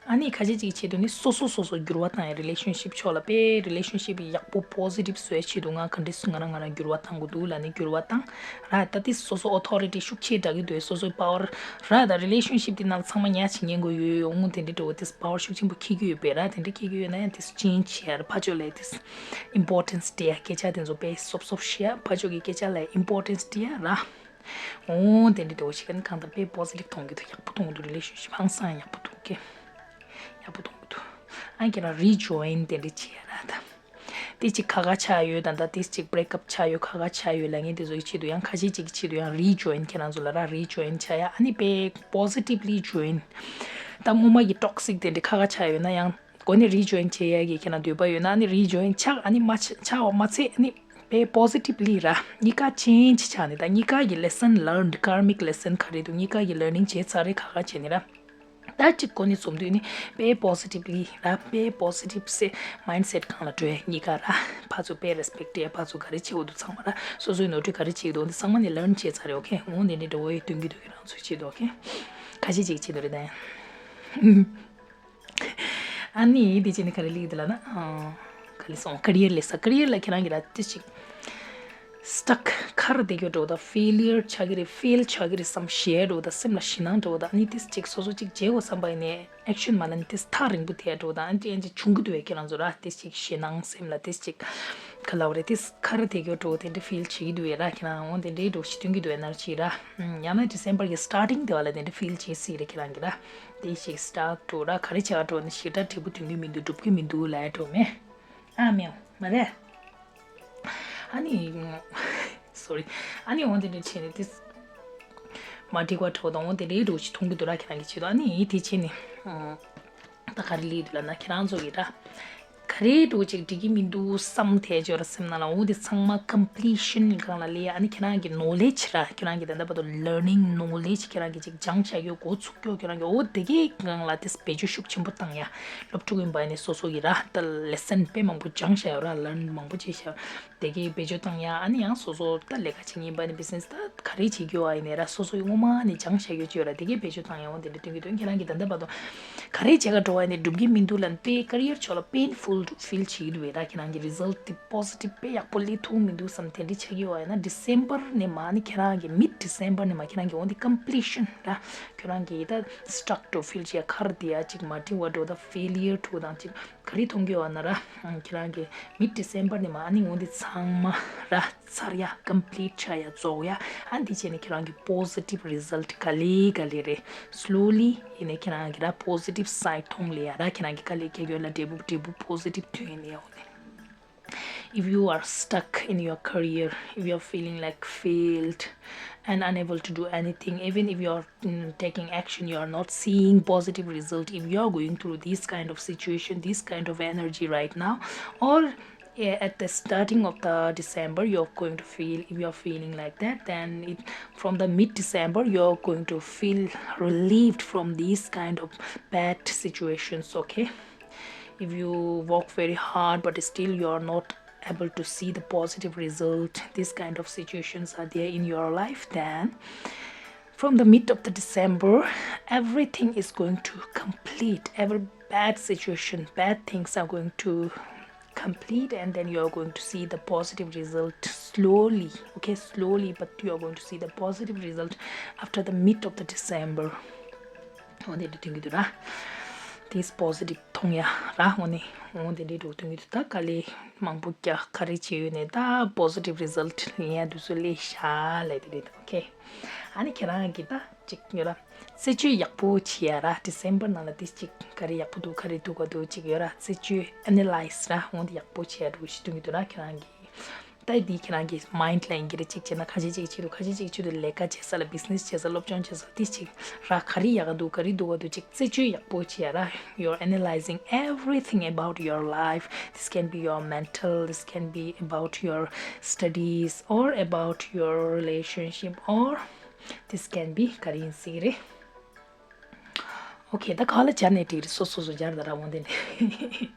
ཨ་ནི་ཁ་ཤས་ཅིག་ཆེད་དུ་ནི་སོ་སོ་སོ་སོ་འགྱུར་བ་བཏང་ཡ། relationship ཕྱོགས་ལ་དཔེ་relationship ཡག་པོ་positive བཟོ་ཡ་ཆེད་དུ་ང་ག་འདྲ་སུ་ང་རང་ང་རང་འགྱུར་བ་བཏང་དགོས་འདུག་ལབ་ནི་འགྱུར་བ་བཏང་ར། ད་དེ་སོ་སོ་authority ཤུགས་ཆེ་དྲག་གི་འདུག་སོ་སོའི་power ར། ད་relationship དེ་ནང་ཚང་མ་ཉག་ཆེ་ཉན་དགོས་ཡོད་ཡོང་དེ་འདྲ་འགྲོ་དེ་power ཤུགས་ཆེན་པོ་འཁྱེར་གྱི་ཡོད་པས་ར། དེ་འདྲ་འཁྱེར་གྱི་ཡོད་ན་ཡང་དེ་change བྱེད་ཡ་ར། ཕར་ཕྱོགས་ལ་དེ་importance སྤྲད་ཡ། སྐད་ཆ་དེ་ཚོ་དཔེ་སོབ་སོབ་བཤད་ཡ། ཕར་ཕྱོགས་ཀྱི་སྐད་ཆ་ལ་importance སྤྲད་ཡ་ར། འོ་དེ་འདྲ་དེ་འོ་ཞིག་ག་ནི་གང་ལྟར་དཔེ་positive མཐོང་གི་འདུག་ཡག་པོ་མཐོང་གི་འདུག relationship ཧང་སང་ཡག་པོ་མཐོང་གི་ཡག་པོ་མཐོང་གི་འདུག་ཨ་ཁྱེད་རང་rejoin དེ་འདྲ་བྱེད་ཡ་ར། ད་དེ་ཅིག་ཁ་ཁ་ཆགས་ཡོད་ད། ད་དེ་ཅིག་break up ཆགས་ཡོད་ཁ་ཁ་ཆགས་ཡོད་ལབ་མཁན་དེ་ཚོ་གི་ཆེད་དུ་ཡང་ཁ་ཤས་ཅིག་གི་ཆེད་དུ་ཡང་rejoin ཁྱེད་རང་ཚོ་ལ་ར་rejoin བྱ་ཡ། ཨ་ནི་དཔེ་positively join ད་སྔོན་མ་གི་toxic དེ་འདྲ་ཁ་ཁ་ཆགས་ཡོད་ན་ཡང་། གོ་ནས་rejoin བྱེད་ཡ་གི་ཁྱེད་རང་འདོད་པ་ཡོད་ན་ཨ་ནི་rejoin ཆགས། ཨ་ནི་མ་ཆགས་ཆགས་པ་མ་ཚད་ཨ་ནི་དཔེ་positively ར། གཉིས་ཀ་change ཆགས་ནས་ད་གཉིས་ཀ་གི་lesson learned karmic lesson ག་རེ་འདུག་གཉིས་ཀ་གི་learning བྱས་ཚར་རེད་ཁ་ཁ་བྱས་ནས་ར། ད་གཅིག་གོ་ནས་འཛོམས་དུས་ནི་དཔེ་positively ར། དཔེ་positive སེ་mindset སྒང་ལ་འགྲོ་ཡ། གཉིས་ཀ་ར་ཕར་ཚུར་དཔེ་respect སྤྲད་ཡ། ཕར་ཚུར་ག་རེ་བྱེད་དགོས་འདུག་ཚང་མ་ར། སོ་སོའི་ནོར་འཁྲུལ་ག་རེ་བྱེད་ཀྱི་འདུག་འདི་ཚང་མ་ནི་learn བྱས་ཚར་རེད། okay འོ་འདི་འདྲ་འགྲོ་བའི་སྟོན་གྱི་འདུག་ཁྱེད་རང་ཚོའི་ཆེད་དུ། okay ཁ་ཤས་ཅིག་ཆེད་དུ་རེད་ད་ཡང་། ཨ་ནི་དེ་བྱས་ནས་ག་རེ་ལེགས་འདུག་ལབ་ན། ཨ། ག་ལེ་སོང་career ལེ་ས། career ལ་ཁྱེད་རང་གི་ར་དེ་ཅིག stuck ཁར་བསྡད་རྒྱུ་འགྲོ་ད། failure ཆགས་ཀྱི་རེད། fail ཆགས་ཀྱི་རེད་བསམ་ཞེས་འགྲོ་ད། སེམས་ལ་ཞེད་སྣང་འགྲོ་ད། ཨ་ནི་དེ་ཅིག་སོ་སོ་ཅིག་བྱེད་དགོས་བསམ་པ་ཡིན་ནའི་action མ་ལ་ནི་དེ་ཐག་རིང་པོ་དེ་འགྲོ་ད། ཨ་ནི་དེ་ཅིག་བྱུང་གི་འདུག་བས་ཁྱེད་རང་ཚོ་ར་དེ་ཅིག་ཞེད་སྣང་སེམས་ལ་དེ་ཅིག་ག་ལབ་རེད། དེ་ཁར་བསྡད་རྒྱུ་འགྲོ་དེ་འདྲ་fail བྱེད་ཀྱི་འདུག་བས་ར། ཁྱེད་རང་འོ་དེ་འདྲའི་འགྲོ་ཞིག་སྟོན་གྱི་འདུག་བས་ནར་ཅིག་ར། ཡང་ན་December གི་starting དེ་བ་ལ་དེ་འདྲ་fail བྱེད་སྲིད་རེད་ཁྱེད་རང་གི་ར། དེ་ཞིག་stuck འགྲོ་ར། ག་རེ་བྱ་འགྲོ་ནི་ཞེ་དྲག་འབྲས་བུ་ཐོན་གྱི་མི་འདུག་འགྲུབ་ཀྱི་མི་འདུག་ལབ་འགྲོ་མེད། ཨ་མེའོ་མ་རེད། ཨ་ནི། sorry ཨ་ནི་འོ་དེ་འདྲ་བྱས་ནས་དེ། མ་འགྲིག་པ་འགྲོ་དང་འོ་དེ་འདྲའི་འགྲོ་ཞིག་མཐོང་གི་འདུག་ར་ཁྱེད་རང་གི་ཆེད་དུ། ཨ་ནི་དེ་བྱས་ནས། ད་ག་རེ་ལས་འདུག་ལབ་ན་ཁྱེད་རང་ཚོ་གི་ར། ག་རེ་འགྲོ་ཅིག་འགྲིག་གི་མི་འདུག་བསམ་ཐལ་ཅོ་ར་སེམས་ནང་ལ། འོ་དེ་ཚང་མ་completion སྒང་ལ་ལས། ཨ་ནི་ཁྱེད་རང་གི་knowledge ར། ཁྱེད་རང་གི་ད་ལྟ་བར་དུ་learning knowledge ཁྱེད་རང་གི་ཅིག་སྦྱངས་བཞག་ཡོད་འགོ་ཚུགས་ཡོད་ཁྱེད་རང་གི་འོ་དེ་གའི་སྒང་ལ་དེ་བེད་སྤྱོད་ཤུགས་ཆེན་པོ་བཏང་ཡ། སློབ་ཕྲུག་ཡིན་པ་ཡིན་ནའི་སོ་སོ་གི་ར་ད་lesson དཔེ་མང་པོ་སྦྱངས་བཞག་ཡོད་ར། learn མང་པོ་བྱས་བཞག་ཡོད། དེ་གའི་བེད་སྤྱོད་བཏང་ཡ། ཨ་ནི་ཡང་སོ་སོ་ད་ལས་ཀ་བྱེད་མཁན་ཡིན་པ་ནི་business ད་ག་རེ་བྱེད་རྒྱུ་བ་ཡིན་ནའི་ར་སོ་སོ་ཡི་སྔོན་མ་ནས་སྦྱངས་བཞག་ཡོད་ཅེས་ཡོད་ར། དེ་གའི་བེད་སྤྱོད་བཏང་ཡ་འོ་དེ་འདྲ་སྟོན་གྱི་འདུག་ཁྱེད་རང་གིས་ད་ལྟ་བར་དུ་ག་རེ་བྱེད་ག་འགྲོ་བ་ཡིན་ནའི་འགྲུབ་ཀྱི་མི་འདུག་ལབ་དཔེ་career ཕྱོགས་ལ་painful feel བྱེད་ཀྱི་འདུག་བས་ར། ཁྱེད་རང་གི་result དེ་positive དཔེ་ཡག་པོ་སླེབས་ཐུབ་མི་འདུག་བསམ་དེ་འདྲ་ཆགས་ཀྱི་ཡོད་བ་ཡིན་ན་December ནས་མ་ནི་ཁྱེད་རང་གི་mid December ནས་མ་ཁྱེད་རང་གི་འོ་འདི་completion ར། ཁྱེད་རང་གི་ད་stuck འགྲོ་feel བྱེད་ཡ་ཁར་དེ་ཡ་ཅིག་མ་འགྲིག་པ་འགྲོ་ད་failure འགྲོ་དང་ཅིག་ག་རེ་མཐོང་གི་ཡོད་ན་ར། ཁྱེད་རང་གི་mid December ནས་མ་ཨ་ནི་འོ་འདི་ཚང་མ་ར་ཚར་ཡ་complete ཆགས་ཡ་རྫོགས་ཡ། ཨ་འདི་བྱས་ནས་ཁྱེད་རང་གི་positive result ག་ལེ་ག་ལེ་རེད། slowly ཡིན་ནས་ཁྱེད་རང་གི་ར་positive side མཐོང་ལེ་ཡ་ར། ཁྱེད་རང་གི་དཀའ་ལས་རྒྱག་ཡོད་ལ་འབྲས་བུ་འབྲས་བུ་positive ཐོན་ཡིན་ནས་འོ་ནི། If you are stuck in your career, if you are feeling like failed and unable to do anything, even if you are mm, taking action, you are not seeing positive result. If you are going through this kind of situation, this kind of energy right now, or eh, at the starting of the December, you're going to feel, if you're feeling like that, then it, from the mid December, you're going to feel relieved from these kind of bad situations, okay? If you work very hard, but still you're not able to see the positive result, these kind of situations are there in your life, then From the mid of the December, everything is going to complete. Every bad situation, bad things are going to complete, and then you are going to see the positive result slowly. Okay, slowly, but you are going to see the positive result after the mid of the December. འོ་དེ་འདྲ་ཐོན་གྱི་འདུག་ར། This positive མཐོང་ཡ་ར། འོ་ནི་འོ་དེ་འདྲའི་འགྲོ་ཐོན་གྱི་འདུག་ད་དཀའ་ལས་མང་པོ་རྒྱག་ག་རེ་བྱས་ཡོད་ནས་ད་positive result ཡིན་ཡ་དུས་ཚོད་སླེབས་ཤག་ལབ་དེ་རེད། Okay. ཨ་ནི་ཁྱེད་རང་གིས་ད་ཅིག་ཡོད་ར། རྩད་གཅོད་ཡག་པོ་བྱེད་ཡ་ར། December ནང་ལ་དེ་ཅིག་ག་རེ་ཡག་པོ་འདུག་ག་རེ་སྡུག་ག་འདུག་ཅིག་ཡོད་ར། རྩད་གཅོད་analyze ར། འོ་དེ་ཡག་པོ་བྱེད་ཡ་འགྲོ་ཞིག་ཐོན་གྱི་འདུག་ར། ཁྱེད་རང་གིས། ད་འདི་ཁྱེད་རང་གི་mind ལ་ཡིན་གྱི་རེད། གཅིག་བྱས་ན་ཁ་ཤས་གཅིག་བྱེད་དུས་ཁ་ཤས་གཅིག་བྱེད་དུས་ལས་ཀ་བྱེད་ས་ལ་business བྱེད་ས་སློབ་སྦྱོང་བྱེད་ས་དེ་གཅིག་ར། ག་རེ་ཡག་ག་འདུག་ག་རེ་སྡུག་ག་འདུག་ཅིག་རྩད་གཅོད་ཡག་པོ་བྱེད་ཡ་ར། You're analyzing everything about your life. This can be your mental, this can be about your studies or about your relationship or this can be ག་རེ་ཡིན་སྲིད་རེད། Okay, ད་ག་ལ་སྦྱར་ནས་འགྲིག་རེད། སོ་སོ་སོ་སྦྱར་ད་ར་འོང་དེ་ནས།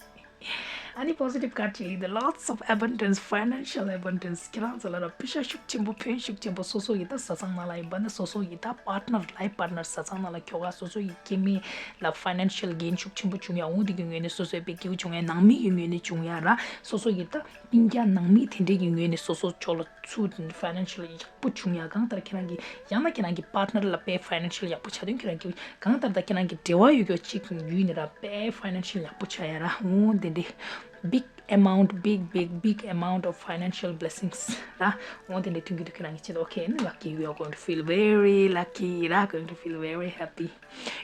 ཨ་ནི་positive card ཅིག་ལེན་དུས་lots of abundance, financial abundance. ཁྱེད་རང་ཚོ་ལ་ར་པེ་ཤ་ཤུགས་ཆེན་པོ་ཕོན་ཤུགས་ཆེན་པོ། སོ་སོ་ཡི་ད་བཟའ་ཚང་ནང་ལ་ཡིན་པ་ན་སོ་སོ་ཡི་ད་partner, life partner བཟའ་ཚང་ནང་ལ་ཁྱོ་ག་སོ་སོ་ཡི་སྐྱེ་དམན་ལ་financial gain ཤུགས་ཆེན་པོ་བྱུང་ཡ། འོ་དེ་གི་ངོས་ནས་སོ་སོའི་དཔེ་སྐྱིད་པོ་བྱུང་ཡ། ནང་མི་གི་ངོས་ནས་བྱུང་ཡ་ར། སོ་སོ་ཡི་ད་སྤུན་ཀྱག་ནང་མི་དེ་འདྲས་ཀྱི་ངོས་ནས་སོ་སོ་ཕྱོགས་ལ་ཚུར་financial ཡག་པོ་བྱུང་ཡ། གང་ལྟར་ཁྱེད་རང་གི་ཡང་ན་ཁྱེད་རང་གི་partner ལ་དཔེ་financial ཡག་པོ་ཆགས་དོན་ཁྱེད་རང་གི་གང་ལྟར་ད་ཁྱེད་རང་གི་འབྲེལ་བ་ཡོད་རྒྱུ་གཅིག་ཡུལ་ནས་ར་དཔེ་financial ཡག་པོ་ཆགས་ཡ་ར། འོ་དེ་འདྲས་big amount, big, big, big amount of financial blessings ར། འོ་དེ་འདྲས་ཐོན་གྱི་འདུག་ཁྱེད་རང་གི་ཆེད་དུ། Okay, lucky, you are going to feel very lucky ར། Going to feel very happy.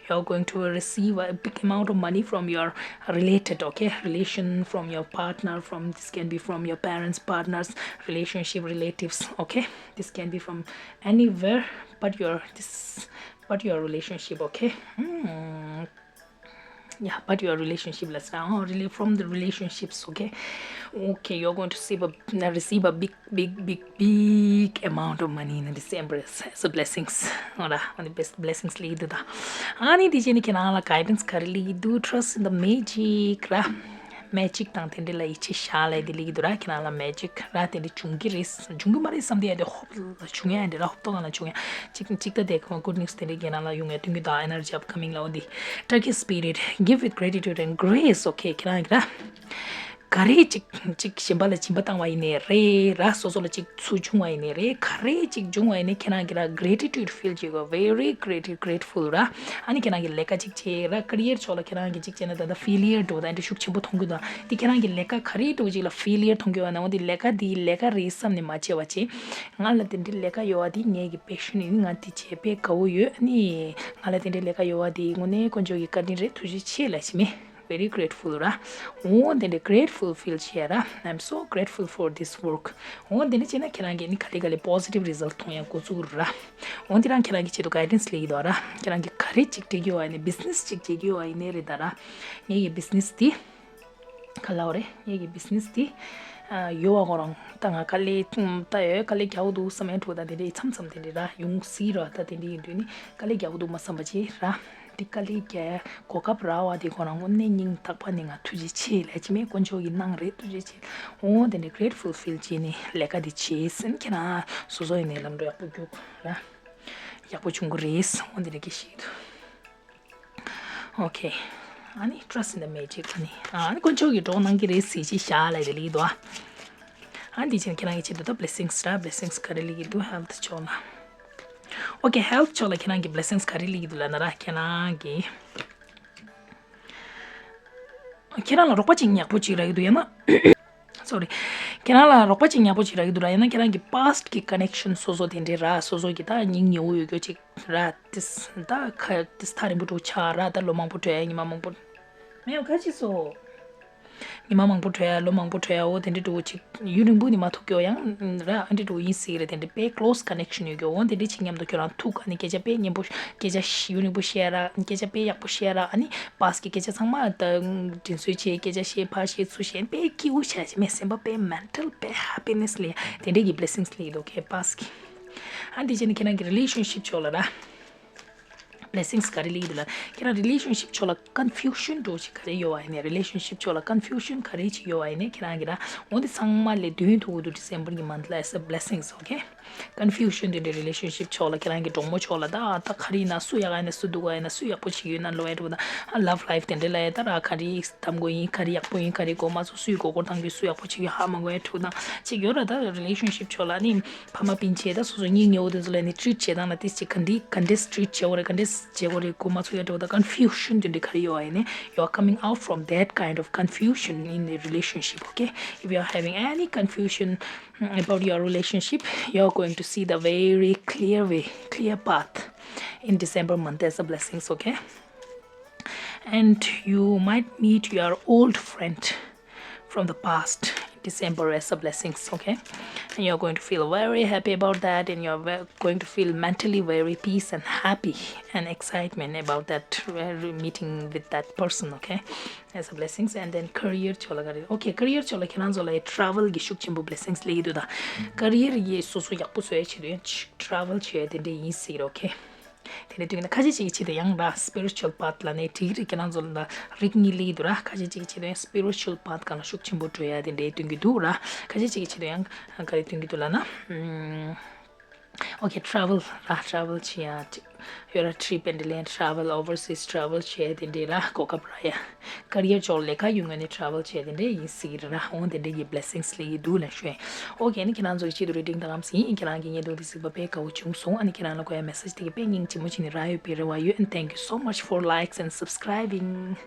You're going to receive a big amount of money from your related, okay? Relation, from your partner, from, this can be from your parents, partners, relationship, relatives, okay? This can be from anywhere but your, this, but your relationship, okay? Hmm. Yeah, but your relationship, let's say, oh, really from the relationships, okay? Okay, you're going to receive a, receive a big, big, big, big amount of money in December as a blessings. Ora, one of the best blessings ལབ་ཀྱི་འདུག་ད། ཨ་ནི་དེ་རྗེས་ནི་ཁྱེད་རང་ལ་guidance ག་རེ་ལབ་ཀྱི་འདུག Trust in the magic ར། magic དང་དེ་འདྲ་ལ་ཡིད་ཆེས་བཞག་ལབ་དེ་ལབ་ཀྱི་འདུག་ར། ཁྱེད་རང་ལ་magic ར་དེ་འདྲ་འབྱུང་གི་རེད། འབྱུང་གི་མ་རེད་བསམ་དེ་ཡ་དེ་ཧོབ་ལ་བྱུང་ཡ་འདྲ་ར། ཧོབ་ཏོ་གང་ལ་བྱུང་ཡ། གཅིག་གཅིག་ད་དེ་ཁོང་good news དེ་འདྲ་ཁྱེད་རང་ལ་ཡོང་ཡ་སྟོན་གྱི་འདུག Energy upcoming ལ་འོ་འདི། Turkey spirit, give with gratitude and grace, okay? ཁྱེད་རང་གི་ར། ག་རེ་ཅིག་ཅིག་གཞན་པ་ལ་སྦྱིན་པ་བཏང་བ་ཡིན་ནའི་རེད་ར། སོ་སོ་ལ་ཅིག་ཚུར་བྱུང་བ་ཡིན་ནའི་རེད། ག་རེ་ཅིག་བྱུང་བ་ཡིན་ནའི་ཁྱེད་རང་གི་ར་gratitude feel བྱེད་དགོས། Very gratitude, grateful ར། ཨ་ནི་ཁྱེད་རང་གི་ལས་ཀ་ཅིག་བྱེད་ར། career ཕྱོགས་ལ་ཁྱེད་རང་གི་ཅིག་བྱས་ན་ད་ལྟ་failure འགྲོ་ད་འདྲ་ཤུགས་ཆེན་པོ་མཐོང་གི་འདུག་དེ་ཁྱེད་རང་གི་ལས་ཀ་ག་རེ་འགྲོ་ཅིག་ལ་failure མཐོང་གི་ཡོད་ན་འོ་དེ་ལས་ཀ་དེ་ལས་ཀ་རེད་བསམ་ནས་མ་བྱས་པ་བྱེད། ང་ལ་དེ་འདྲའི་ལས་ཀ་ཡོད་བ་དེ་ངའི་གི་passion ཡིན། ང་དེ་བྱེད་དཔེ་དགའ་བོ་ཡོད། ཨ་ནི་ང་ལ་དེ་འདྲའི་ལས་ཀ་ཡོད་བ་དེ་དངོས་གནས་དཀོན་མཆོག་གི་བཀའ་དྲིན་རེད། ཐུགས་རྗེ་ཆེ་ལབ་ཤི་མེ། Very grateful ར། འོ་དེ་འདྲའི་grateful feel བྱེད་ར། I'm so grateful for this work. འོ་དེ་འདྲ་བྱས་ན་ཁྱེད་རང་གིས་ནི་ག་ལེ་ག་ལེ་positive result མཐོང་ཡ་འགོ་བཙུགས་ར། འོ་དེ་རང་ཁྱེད་རང་གི་ཆེད་དུ་guidance ལབ་ཀྱི་འདུག་ར། ཁྱེད་རང་གིས་ག་རེ་ཅིག་བྱེད་ཀྱི་ཡོད་ཨ་ནི་business ཅིག་བྱེད་ཀྱི་ཡོད་ཨ་ཡིན་ནའི་རེད་ད་ར། ངའི་གི་business དེ་ག་ལབ་རེད། ངའི་གི་business དེ་ཡོད་བ་ཁོ་རང་ད་ང་དཀའ་ལས་ད་ཡོད་དཀའ་ལས་རྒྱག་གི་འདུག་བསམ་ཡ་འགྲོ་ད་དེ་འདྲའི་མཚམས་མཚམས་དེ་འདྲའི་ར་ཡོང་སྲིད་ར། ད་དེ་འདྲའི་ཡིན་དུས་ནི་དཀའ་ལས་རྒྱག་གི་འདུག་མ་བསམ་པ་བྱེད་ར། འདི་དཀའ་ལས་རྒྱག་གོ་སྐབས་རག་པ་དེ་ཁོ་རང་དངོས་གནས་སྙིང་ཐག་པ་ནས་ང་ཐུགས་རྗེ་ཆེ་ལབ་ཀྱི་མེད། དཀོན་མཆོག་གིས་གནང་རེད། ཐུགས་རྗེ་ཆེ། འོ་དེ་འདྲའི་grateful feel བྱས་ནས་ལས་ཀ་འདི་བྱས་ཟིན་ཁྱེད་རང་སོ་སོ་ཡིན་ནའི་ལམ་འགྲོ་ཡག་པོ་རྒྱུགས་ར། ཡག་པོ་བྱུང་གི་རེད། འོ་དེ་འདྲ་སྐད་ཆ་ཞིག་འདུག Okay. ཨ་ནི་trust in the magic ཨ་ནི་ཨ་ནི་དཀོན་མཆོག་གིས་གྲོགས་གནང་གི་རེད་ཟེར་ཅིག་བཞག་ལབ་དེ་ལབ་ཀྱི་འདུག་ཨ་འདི་བྱས་ན་ཁྱེད་རང་གི་ཆེད་དུ་ད་blessings ར། blessings ག་རེ་ལབ་ཀྱི་འདུག health ཕྱོགས་ལ། Okay, health ཕྱོགས་ལ་ཁྱེད་རང་གི་blessings ག་རེ་ལབ་ཀྱི་འདུག་ལབ་ན་ར། ཁྱེད་རང་གི་ཁྱེད་རང་ལ་རོགས་པ་ཅིག་ཉག་པོ་ཅིག་རག་གི་འདུག་ཡང་ན། Sorry. ཁྱེད་རང་ལ་རོགས་པ་ཅིག་ཉག་པོ་ཅིག་རག་གི་འདུག་ར། ཡང་ན་ཁྱེད་རང་གི་past གི་connection སོ་སོ་དེ་འདྲའི་ར། སོ་སོ་གི་ད་སྙིང་ཉེ་བོ་ཡོད་རྒྱུ་ཅིག་ར། ཏིས་ད་ཁ་ཏིས་ཐག་རིང་པོ་འགྲོ་ཆགས་ར། ད་ལོ་མང་པོ་འགྲོ་ཡ། ཉི་མ་མང་པོ། མེའོ་ཁ་ཅིག་སོ། ཉི་མ་མང་པོ་འགྲོ་ཡ། ལོ་མང་པོ་འགྲོ་ཡ། འོ་དེ་འདྲའི་འགྲོ་ཅིག་ཡུན་རིང་པོ་ནི་མ་ཐུག་གི་ཡང་ར། ཨ་འདྲའི་འགྲོ་ཡིན་སྲིད་རེད། དེ་འདྲའི་དཔེ་close connection ཡོད་གི་འོ་དེ་འདྲའི་ཅིག་མཉམ་དུ་ཁྱོད་རང་ཐུག་ཨ་ནི་སྐད་ཆ་དཔེ་སྙན་པོ། སྐད་ཆ་ཡུན་རིང་པོ་བཤད་ར། སྐད་ཆ་དཔེ་ཡག་པོ་བཤད་ར། ཨ་ནི་past གི་སྐད་ཆ་ཚང་མ་ད་དྲིན་གཟོ་བྱས། སྐད་ཆ་བཤད་ཕར་བཤད་ཚུར་བཤད། དཔེ་སྐྱིད་པོ་བྱས་བྱས་མེད་སེམས་པ་དཔེ་mental དཔེ་happiness ལ་དེ་འདྲའི་གི་blessings ལ་ཡིན་འདུག་གས་past གི་ཨ་འདི་བྱས་ནས་ཁྱེད་རང་གི་relationship ཕྱོགས་ལ་ར། blessings ག་རེ་ལ་ཡིན་འདུག་ལ། ཁྱེད་རང་relationship ཕྱོགས་ལ་confusion འགྲོ་ཅིག་ག་རེ་ཡོད་བ་ཡིན་ནས། relationship ཕྱོགས་ལ་confusion ག་རེ་ཅིག་ཡོད་བ་ཡིན་ནས་ཁྱེད་རང་གི་ར། འོ་འདི་ཚང་མ་ལས་དོན་ཐུག་གི་འདུག December གི་month ལ་as a blessings, okay? Confusion དེ་འདྲའི་relationship ཕྱོགས་ལ། ཁྱེད་རང་གི་གྲོགས་མོ་ཕྱོགས་ལ་ད་ད་ག་རེ་ཡིན་ན། སུ་ཡག་ཡིན་ན། སུ་སྡུག་ཡིན་ན། སུ་ཡག་པོ་བྱེད་ཀྱི་ཡོད་ན། ལོ་ཡ་འགྲོ་ད། love life དེ་འདྲ་ལ་ཡ་ད་ར། ག་རེ་གཏམ་དགོས་ཡིན། ག་རེ་ཡག་པོ་ཡིན། ག་རེ་མགོ་མ་ཚོས། སུའི་མགོ་སྐོར་བཏང་གི། སུ་ཡག་པོ་བྱེད་ཀྱི་ཧ་མ་གོ་ཡ་འགྲོ་ད་ཅིག་ཡོད་ར། ད་relationship ཕྱོགས་ལ་ནི་ཕ་མ་སྤུན་མཆེད་ད་སོ་སོ་གཉེན་ཉེ་བོ་དེ་ཚོ་ལ་ནི་treat བྱེད་སྟངས་ལ་ཏིས་ཅིག་ག་འདྲ་ག་འདྲས་treat བྱེད་དགོས་རེད། ག་འདྲས་བྱེད་དགོས་རེད། མགོ་མ་ཚོས་ཡ་འགྲོ་ད། confusion དེ་འདྲ་ག་རེ་ཡོད་ཡིན་ནི། You are coming out from that kind of confusion in the relationship, okay? If you are having any confusion about your relationship, you're going to see the very clear way, clear path in December month as a blessings, okay? And you might meet your old friend from the past in December as a blessings, okay? And you're going to feel very happy about that, and you're ve- going to feel mentally very peace and happy and excitement about that uh, meeting with that person, okay? As a blessings. And then career ཕྱོགས་ལ་ག་རེ། okay, career ཕྱོགས་ལ་ཁྱེད་རང་ཚོ་ལ་travel གི་ཤུགས་ཆེན་པོ་blessings སླེབས་ཀྱི་འདུག་ད། career ཡི་སོ་སོ་ཡག་པོ་བཟོ་ཡ་ཆེད་དུ་ཡང་travel བྱེད་ཡ་དེ་འདྲ་ཡིན་སྲིད་རོ། okay? དེ་འདྲ་དུས་ན་ཁ་ཤས་ཅིག་གི་ཆེད་དུ་ཡང་ར་spiritual path ལ་ནས་དྲིག་རིགས་ཁྱེད་རང་ཚོ་ལ་རིགས་གཉིས་སླེབས་ཀྱི་འདུག་ར། ཁ་ཤས་ཅིག་གི་ཆེད་དུ་ཡང་spiritual path སྒང་ལ་ཤུགས་ཆེན་པོ་འགྲོ་ཡ་དེ་འདྲ་སྟོན་གྱི་འདུག་ར། ཁ་ཤས་ཅིག་གི་ཆེད་དུ་ཡང་ག་རེ་སྟོན་གྱི་འདུག་ལབ་ན། okay, travel ར། travel བྱེད་ཡ་ཅིག་ཡོད་ར། trip and land, travel, overseas travel བྱེད་དེ་འདྲའི་ར་གོ་སྐབས་རག་ཡ། career ཕྱོགས་ལས་ཀ་ཡོང་ངེས་ནས་travel བྱེད་དེ་འདྲའི་ཡིན་སྲིད་ར། འོང་དེ་འདྲའི་གི་blessings སླེབས་ཀྱི་འདུག་ལབ་ཞུ། okay, ཨ་ནི་ཁྱེད་རང་ཚོ་གི་ཆེད་དུ་reading ད་གམ་ཟིན་ཡིན། ཁྱེད་རང་གི་བརྙན་ཐུང་དེ་གཟིགས་པ་དཔེ་དགའ་བོ་བྱུང་སོང་། ཨ་ནི་ཁྱེད་རང་ལ་གོ་ཡ་message དེ་གི་དཔེ་སྙིང་རྗེ་མོ་བྱས་ནས་རག་ཡོད་པའི་རེ་བ་ཡོད། And thank you so much for likes and subscribing.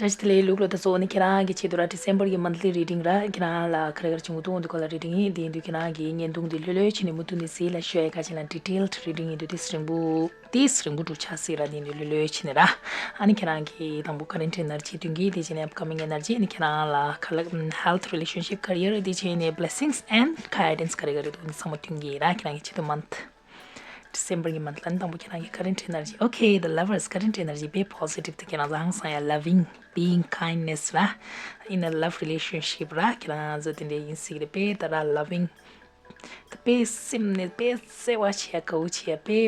བཀྲ་ཤིས་བདེ་ལེགས་ལུག་ལོ། ད་གཙོ་བོ་ནི་ཁྱེད་རང་གི་ཆེད་དུ་ར་December གི་monthly reading ར། ཁྱེད་རང་ལ་ག་རེ་ག་རེ་བྱུང་འདུག་འདི་སྐོར་ལ་reading ཡིན། དེ་ཡིན་དུས་ཁྱེད་རང་གི་བརྙན་ཐུང་འདི་ལྷོད་ལྷོད་བྱས་ནས་མུ་མཐུད་ནས་གཟིགས་ལ་ཞུ་ཡ། ཁ་ཆེ་ལ་detailed reading ཡིན་དུས་དེ་རིང་པོ་དེ་རིང་པོ་འགྲོ་ཆགས་སྲིད་ར། དེ་ཡིན་དུས་ལྷོད་ལྷོད་བྱས་ནས་ར། ཨ་ནི་ཁྱེད་རང་གི་དང་པོ་current energy སྟོན་གྱི། དེ་བྱས་ནས་upcoming energy། ཨ་ནི་ཁྱེད་རང་ལ་ཁ་ལག་health, relationship, career དེ་བྱས་ནས་blessings and guidance ག་རེ་ག་རེ་འདུག་འདི་ཚང་མ་སྟོན་གྱི་ར། ཁྱེད་རང་གི་ཆེད་དུ་month December གི་month ལ་ནི་དང་པོ་ཁྱེད་རང་གི་current energy. Okay, the lovers, current energy དཔེ་positive དེ་ཁྱེད་རང་ཚོ་ཧང་སང་ཡ། loving, being, kindness ར། In a love relationship ར། ཁྱེད་རང་ཚོ་དེ་འདྲ་ཡིན་སྲིད་རེད། དཔེ་ད་ར་loving དཔེ་སེམས་ནས་དཔེ་བརྩེ་བ་བྱེད་ཡ། དགའ་བོ་བྱེད་ཡ། དཔེ་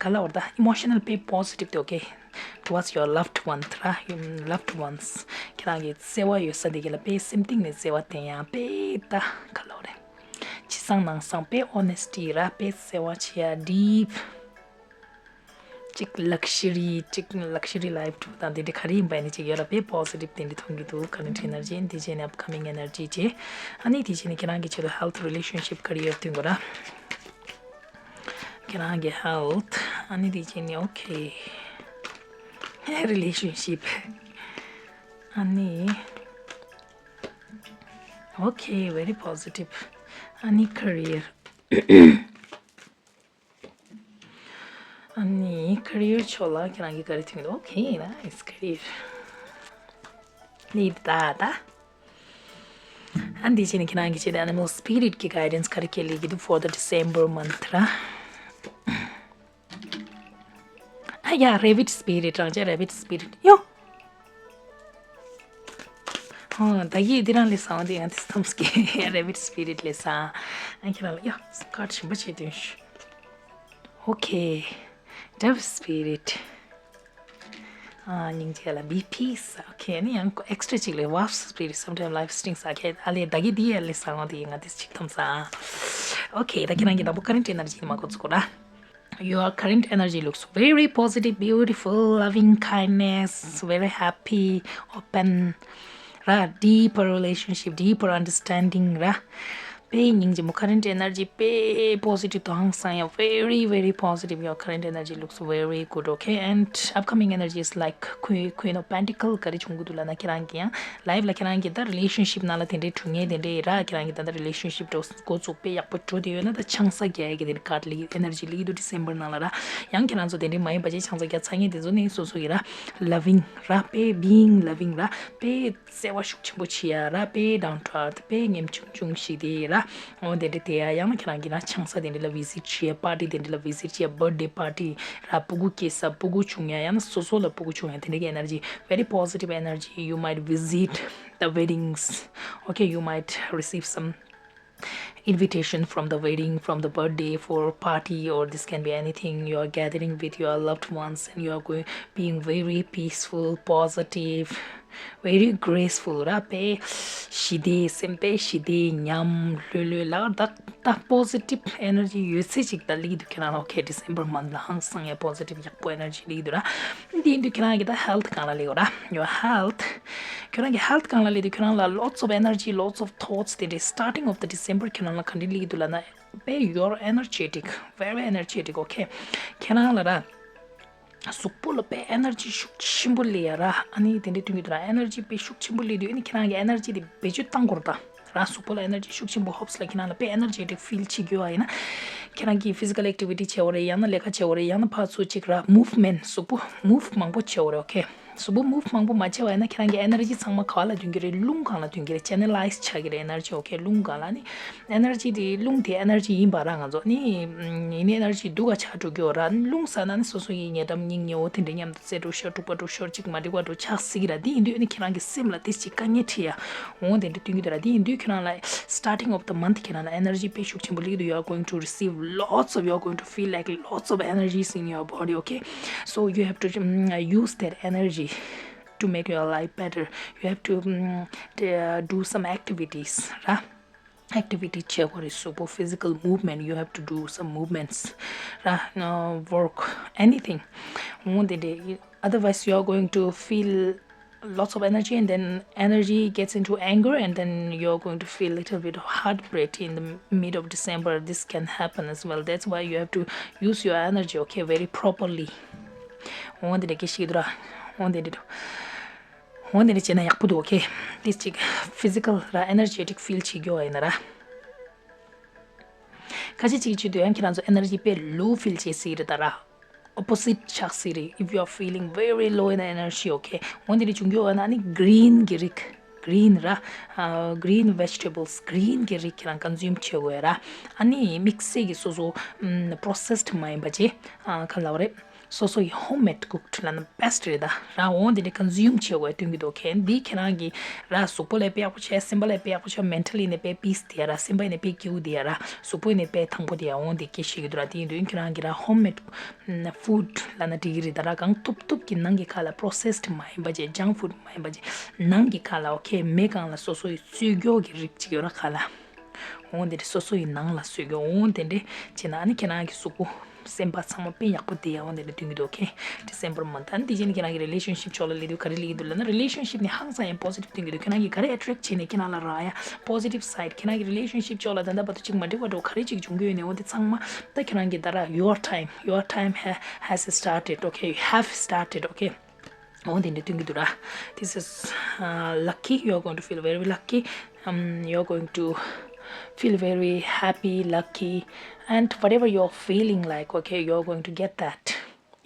ག་ལ་བར་ད་emotional དཔེ་positive དེ། okay, towards your loved one ར། loved ones ཁྱེད་རང་གི་བརྩེ་བ་ཡོད་ས་དེ་གི་ལ་དཔེ་སེམས་གཏིང་ནས་བརྩེ་བ་བསྟན་ཡ། དཔེ་ད་ག་ལ་བར་རེད། ཕྱི་གསང་ནང་གསང་དཔེ་honesty ར། དཔེ་བརྩེ་བ་བྱེད་ཡ། deep གཅིག་luxury གཅིག་luxury life འགྲོ་དང་དེ་འདྲ་ག་རེ་ཡིན་པ་ཡིན་ན་གཅིག་ཡོད་ར། དཔེ་positive དེ་འདྲ་མཐོང་གི་འདུག current energy དེ་བྱས་ནས་upcoming energy བྱས། ཨ་ནི་དེ་བྱས་ནས་ཁྱེད་རང་གི་ཆེད་དུ་health, relationship, career སྟོན་དགོས་ར། ཁྱེད་རང་གི་health ཨ་ནི་དེ་བྱས་ནས་okay relationship ཨ་ནི okay, very positive ཨ་ནི་career ཨ་ནི་career ཕྱོགས་ལ་ཁྱེད་རང་གི་ག་རེ་ཐོན་འདུག okay, nice career ནི་ད་ད། ཨ་འདི་བྱས་ནས་ཁྱེད་རང་གི་ཆེད་དུ་animal spirit གི་guidance ག་རེ་སྐྱེལ་ལེ་གི་འདུག for the December month ར། ཨ་ཡ་rabbit spirit རང་ཅག་rabbit spirit ཡོ། ཨོ་ད་གི་འདི་རང་ལས་སང་འདི་ཡང་དེ་སྟོམ་སྐྱེ་rabbit spirit ལས་སང་། ཨ་ཁྱེད་རང་ལ་ཡ་card གཞན་པ་བྱེད་དོན་ཞུ། okay, dove spirit ཨ་སྙིང་རྗེ་ལ་be peace okay ནི་ཡང་extra གཅིག་ལས་wolf spirit sometimes life stinks okay ཨ་ལས་ད་གི་འདི་ཡ་ལས་སང་འདི་ང་དེ་གཅིག་ཐམ་ས། okay ད་ཁྱེད་རང་གི་དང་པོ་current energy ནི་མ་གོ་ཚུགས་གོ་ར། Your current energy looks very positive, beautiful, loving kindness, very happy, open ར། deeper relationship, deeper understanding ར། དཔེ་སྙིང་རྗེ་མོ། current energy དཔེ་positive དང་ཧང་སང་ཡ། very very positive, your current energy looks very good okay, and upcoming energy is like queen, queen of pentacle ག་རེ་བྱུང་གི་འདུག་ལབ་ན་ཁྱེད་རང་གི་ཡང་life ལ་ཁྱེད་རང་གི་ད་relationship ནང་ལ་དེ་འདྲའི་གྲུ་ངན་དེ་འདྲའི་ར། ཁྱེད་རང་གི་ད་ལྟ་relationship འགྲོ་འགོ་བཙུགས་དཔེ་ཡག་པོ་འགྲོ་དེ་ཡོད་ན་ད་ཆང་ས་རྒྱག་ཡ་གི་དེ་འདྲ་card ལི་energy ལི་འདུག December ནང་ལ་ར། ཡང་ཁྱེད་རང་ཚོ་དེ་འདྲའི་མ་ཡིན་པ་ཅིག་ཆང་ས་རྒྱག་ཚ་ངེས་དེ་ཚོ་ནི་སོ་སོ་གི་ར་loving ར། དཔེ་being loving ར། དཔེ་བརྩེ་བ་ཤུགས་ཆེན་པོ་བྱེད་ཡ་ར། དཔེ་down to earth དཔེ་ཉམ་ཆུང་ཆུང་ཞིག་དེ་ར། འོ་དེ་འདྲ་དེ་ཡ་ཡང་ན་ཁྱེད་རང་གི་ན་ཆང་ས་དེ་འདྲ་ལ་visit བྱེད་ཡ། party དེ་འདྲ་ལ་visit བྱེད་ཡ། birthday party ར། སྤུ་གུ་སྐྱེས་ས་སྤུ་གུ་བྱུང་ཡ་ཡང་ན་སོ་སོ་ལ་སྤུ་གུ་བྱུང་ཡ་དེ་འདྲ་གི་energy, very positive energy, you might visit the weddings okay, you might receive some invitation from the wedding, from the birthday, for party, or this can be anything. You are gathering with your loved ones and you are going being very peaceful, positive very graceful ར། དཔེ་ཞི་བདེ། སེམས་དཔེ་ཞི་བདེ། ཉམས་ལྷོད་ལྷོད་ལ་ད་ད་positive energy ཡོད་ཚད་ཅིག་ད་སླེབས་འདུག་ཁྱེད་རང་ལ། okay December month ལ་ཧང་སང་ཡ་positive ཡག་པོ་energy སླེབས་འདུག་ར། འདི་ཡིན་དུས་ཁྱེད་རང་གི་ད་health སྒང་ལ་སླེབས་ཡོད་ར། your health ཁྱེད་རང་གི་health སྒང་ལ་སླེབས་དུས་ཁྱེད་རང་ལ་lots of energy, lots of thoughts དེ་འདྲའི་starting of the December ཁྱེད་རང་ལ་ག་འདྲ་སླེབས་འདུག་ལབ་ན། དཔེ་you're energetic, very energetic, okay ཁྱེད་རང་ལ་ར། གཟུགས་པོ་ལ་དཔེ་energy ཤུགས་ཆེན་པོ་སླེབས་ཡ་ར། ཨ་ནི་དེ་འདྲ་དུས་འདུག་ར། energy དཔེ་ཤུགས་ཆེན་པོ་སླེབས་དུས་ཨ་ནི་ཁྱེད་རང་གི་energy དེ་བེད་སྤྱོད་བཏང་དགོས་ར། ད་ར་གཟུགས་པོ་ལ་energy ཤུགས་ཆེན་པོ་ཧོབ་སི་ལ་ཁྱེད་རང་ལ་དཔེ་energetic feel བྱེད་དགོས་པ་ཡིན་ན། ཁྱེད་རང་གིས་physical activity བྱེད་དགོས་རེད། ཡང་ན་ལས་ཀ་བྱེད་དགོས་རེད། ཡང་ན་ཕར་ཚུར་ཅིག་ར་movement གཟུགས་པོ་move མང་པོ་བྱེད་དགོས་རེད། okay གཟུགས་པོ་move མང་པོ་མ་བྱས་པ་ཡིན་ན་ཁྱེད་རང་གི་energy ཚང་མ་ག་བ་ལ་ཐོན་གྱི་རེད། རླུང་སྒང་ལ་ཐོན་གྱི་རེད། channelize ཆགས་ཀྱི་རེད་energy, okay རླུང་སྒང་ལ། ཨ་ནི་energy དེ་རླུང་དེ་energy ཡིན་པ་ར། ང་ཚོ་ནི་ཡིན་ནའི་energy སྡུག་ག་ཆགས་འགྲོ་གི་ཡོད་ར། རླུང་ཟ་ན་ནི་སོ་སོ་ཡི་ཉེ་འགྲམ་སྙིང་ཉེ་བོ་དེ་འདྲ་མཉམ་དུ་རྩེ་འགྲོ་ཤོར། འཁྲུག་པ་འགྲོ་ཤོར། ཅིག་མ་འགྲིག་པ་འགྲོ་ཆགས་སྲིད་ཀྱི་ར། དེ་ཡིན་དུས་ཨ་ནི་ཁྱེད་རང་གི་སེམས་ལ་དེ་ཅིག་དཀའ་ངལ་འཕྲད་ཡ་འོང་དེ་འདྲ་སྟོན་གྱི་འདུག་ར། དེ་ཡིན་དུས་ཁྱེད་རང་ལ་starting of the month ཁྱེད་རང་ལ་energy དཔེ་ཤུགས་ཆེན་པོ་སླེབས་ཀྱི་འདུག you are going to receive lots of, you are going to feel like lots of energies in your body, okay so you have to um, use that energy to make your life better. You have to um, d- uh, do some activities ར། activity བྱེད་དགོས་རེད། གཟུགས་པོ་physical movement, you have to do some movements ར། uh, work, anything འོང་དེ་འདྲ། otherwise you are going to feel lots of energy and then energy gets into anger and then you're going to feel little bit of heartbreak in the mid of December. This can happen as well. That's why you have to use your energy, okay, very properly འོང་དེ་འདྲ་སྐད་ཤིག་འདུག་ར། འོང་དེ་འདྲ་འདུག་འོང་དེ་འདྲ་བྱས་ན་ཡག་པོ་འདུག okay དེ་ཅིག physical ར་energetic feel བྱེད་རྒྱུ་ཡིན་ན་ར། ཁ་ཤས་ཅིག་བྱེད་དུས་ཡང་ཁྱེད་རང་ཚོ་energy དཔེ་low feel བྱེད་སྲིད་རེད་ད་ར། opposite ཆགས་སྲིད་རེད། if you are feeling very low in energy, okay འོན་ཏེ་ནི་བྱུང་རྒྱུ་ཡོད་ན་ནི་green གི་རིགས། green ར། green vegetables, green གི་རིགས་ཁྱེད་རང་consume བྱེད་དགོས་ར། ཨ་ནི་དམིགས་བསལ་གྱི་སོ་སོ་processed མ་ཡིན་པ་བྱས། ག་ལབ་རེད། སོ་སོ་ཡི་home made cooked ལབ་ན་best རེད་ད་ར། འོན་ཏེ་ནི་consume བྱེད་དགོས་སྟོན་གྱི་འདུག okay འདི་ཁྱེད་རང་གི་ར་གཟུགས་པོ་ལ་དཔེ་ཡག་པོ་བྱས། སེམས་པ་ལ་དཔེ་ཡག་པོ་བྱས། mentally ནི་དཔེ་peace དེ་ར། སེམས་པ་ནི་དཔེ་སྐྱིད་པོ་དེ་ར། གཟུགས་པོ་ནི་དཔེ་ཐང་པོ་དེ་འོན་ཏེ་སྐད་ཤེས་ཀྱི་འདུག་ར། དེ་ཡིན་དུས་ཁྱེད་རང་གི་ར་home made food ལབ་ན་འགྲིག་གི་རེད་ད་ར། གང་ཐུབ་ཐུབ་ཀྱི་ནང་གི་ཁ་ལ་processed མ་ཡིན་པ་བྱས། junk food མ་ཡིན་པ་བྱས། ནང་གི་ཁ་ལ okay མེ་གང་ལ་སོ་སོ་ཡི་བཙོས་སྐྱོ་གི་རིགས་ཅིག་ཡོད་ར་ཁ་ལ། འོན་ཏེ་སོ་སོ་ཡི་ནང་ལ་བཟོས་ཀྱི། འོན་ཏེ་འདྲེ་བྱས་ན་ཨ་ནི་ཁྱེད་རང་གི་གཟུགས་པོ་སེམས་པ་ཚང་མ་དཔེ་ཡག་པོ་བསྡད་ཡ། འོན་ཏེ་འདྲེ་སྟོན་གྱི་འདུག okay December month ཨ་ནི་དེ་བྱས་ནས་ཁྱེད་རང་གི་relationship ཕྱོགས་ལ་སླེབས་དུས་ག་རེ་སླེབས་ཀྱི་འདུག་ལབ་ན། relationship ནི་ཧང་སང་ཡང་positive སྟོན་གྱི་འདུག་ཁྱེད་རང་གི་ག་རེ་attract བྱས་ནས་ཁྱེད་རང་ལ་རག་ཡ་positive side ཁྱེད་རང་གི་relationship ཕྱོགས་ལ་ད་ལྟ་བར་དུ་ཅིག་མ་འགྲིག་པ་འགྲོ་ག་རེ་ཅིག་བྱུང་གི་ཡོད་ནས། འོན་ཏེ་ཚང་མ་ད་ཁྱེད་རང་གི་ད་ར་your time, your time ha- has started, okay you have started, okay འོ་དེ་འདྲ་སྟོན་གྱི་འདུག་ར། This is uh, lucky, you're going to feel very lucky. Um, you're going to feel very happy, lucky, and whatever you're feeling like, okay, you're going to get that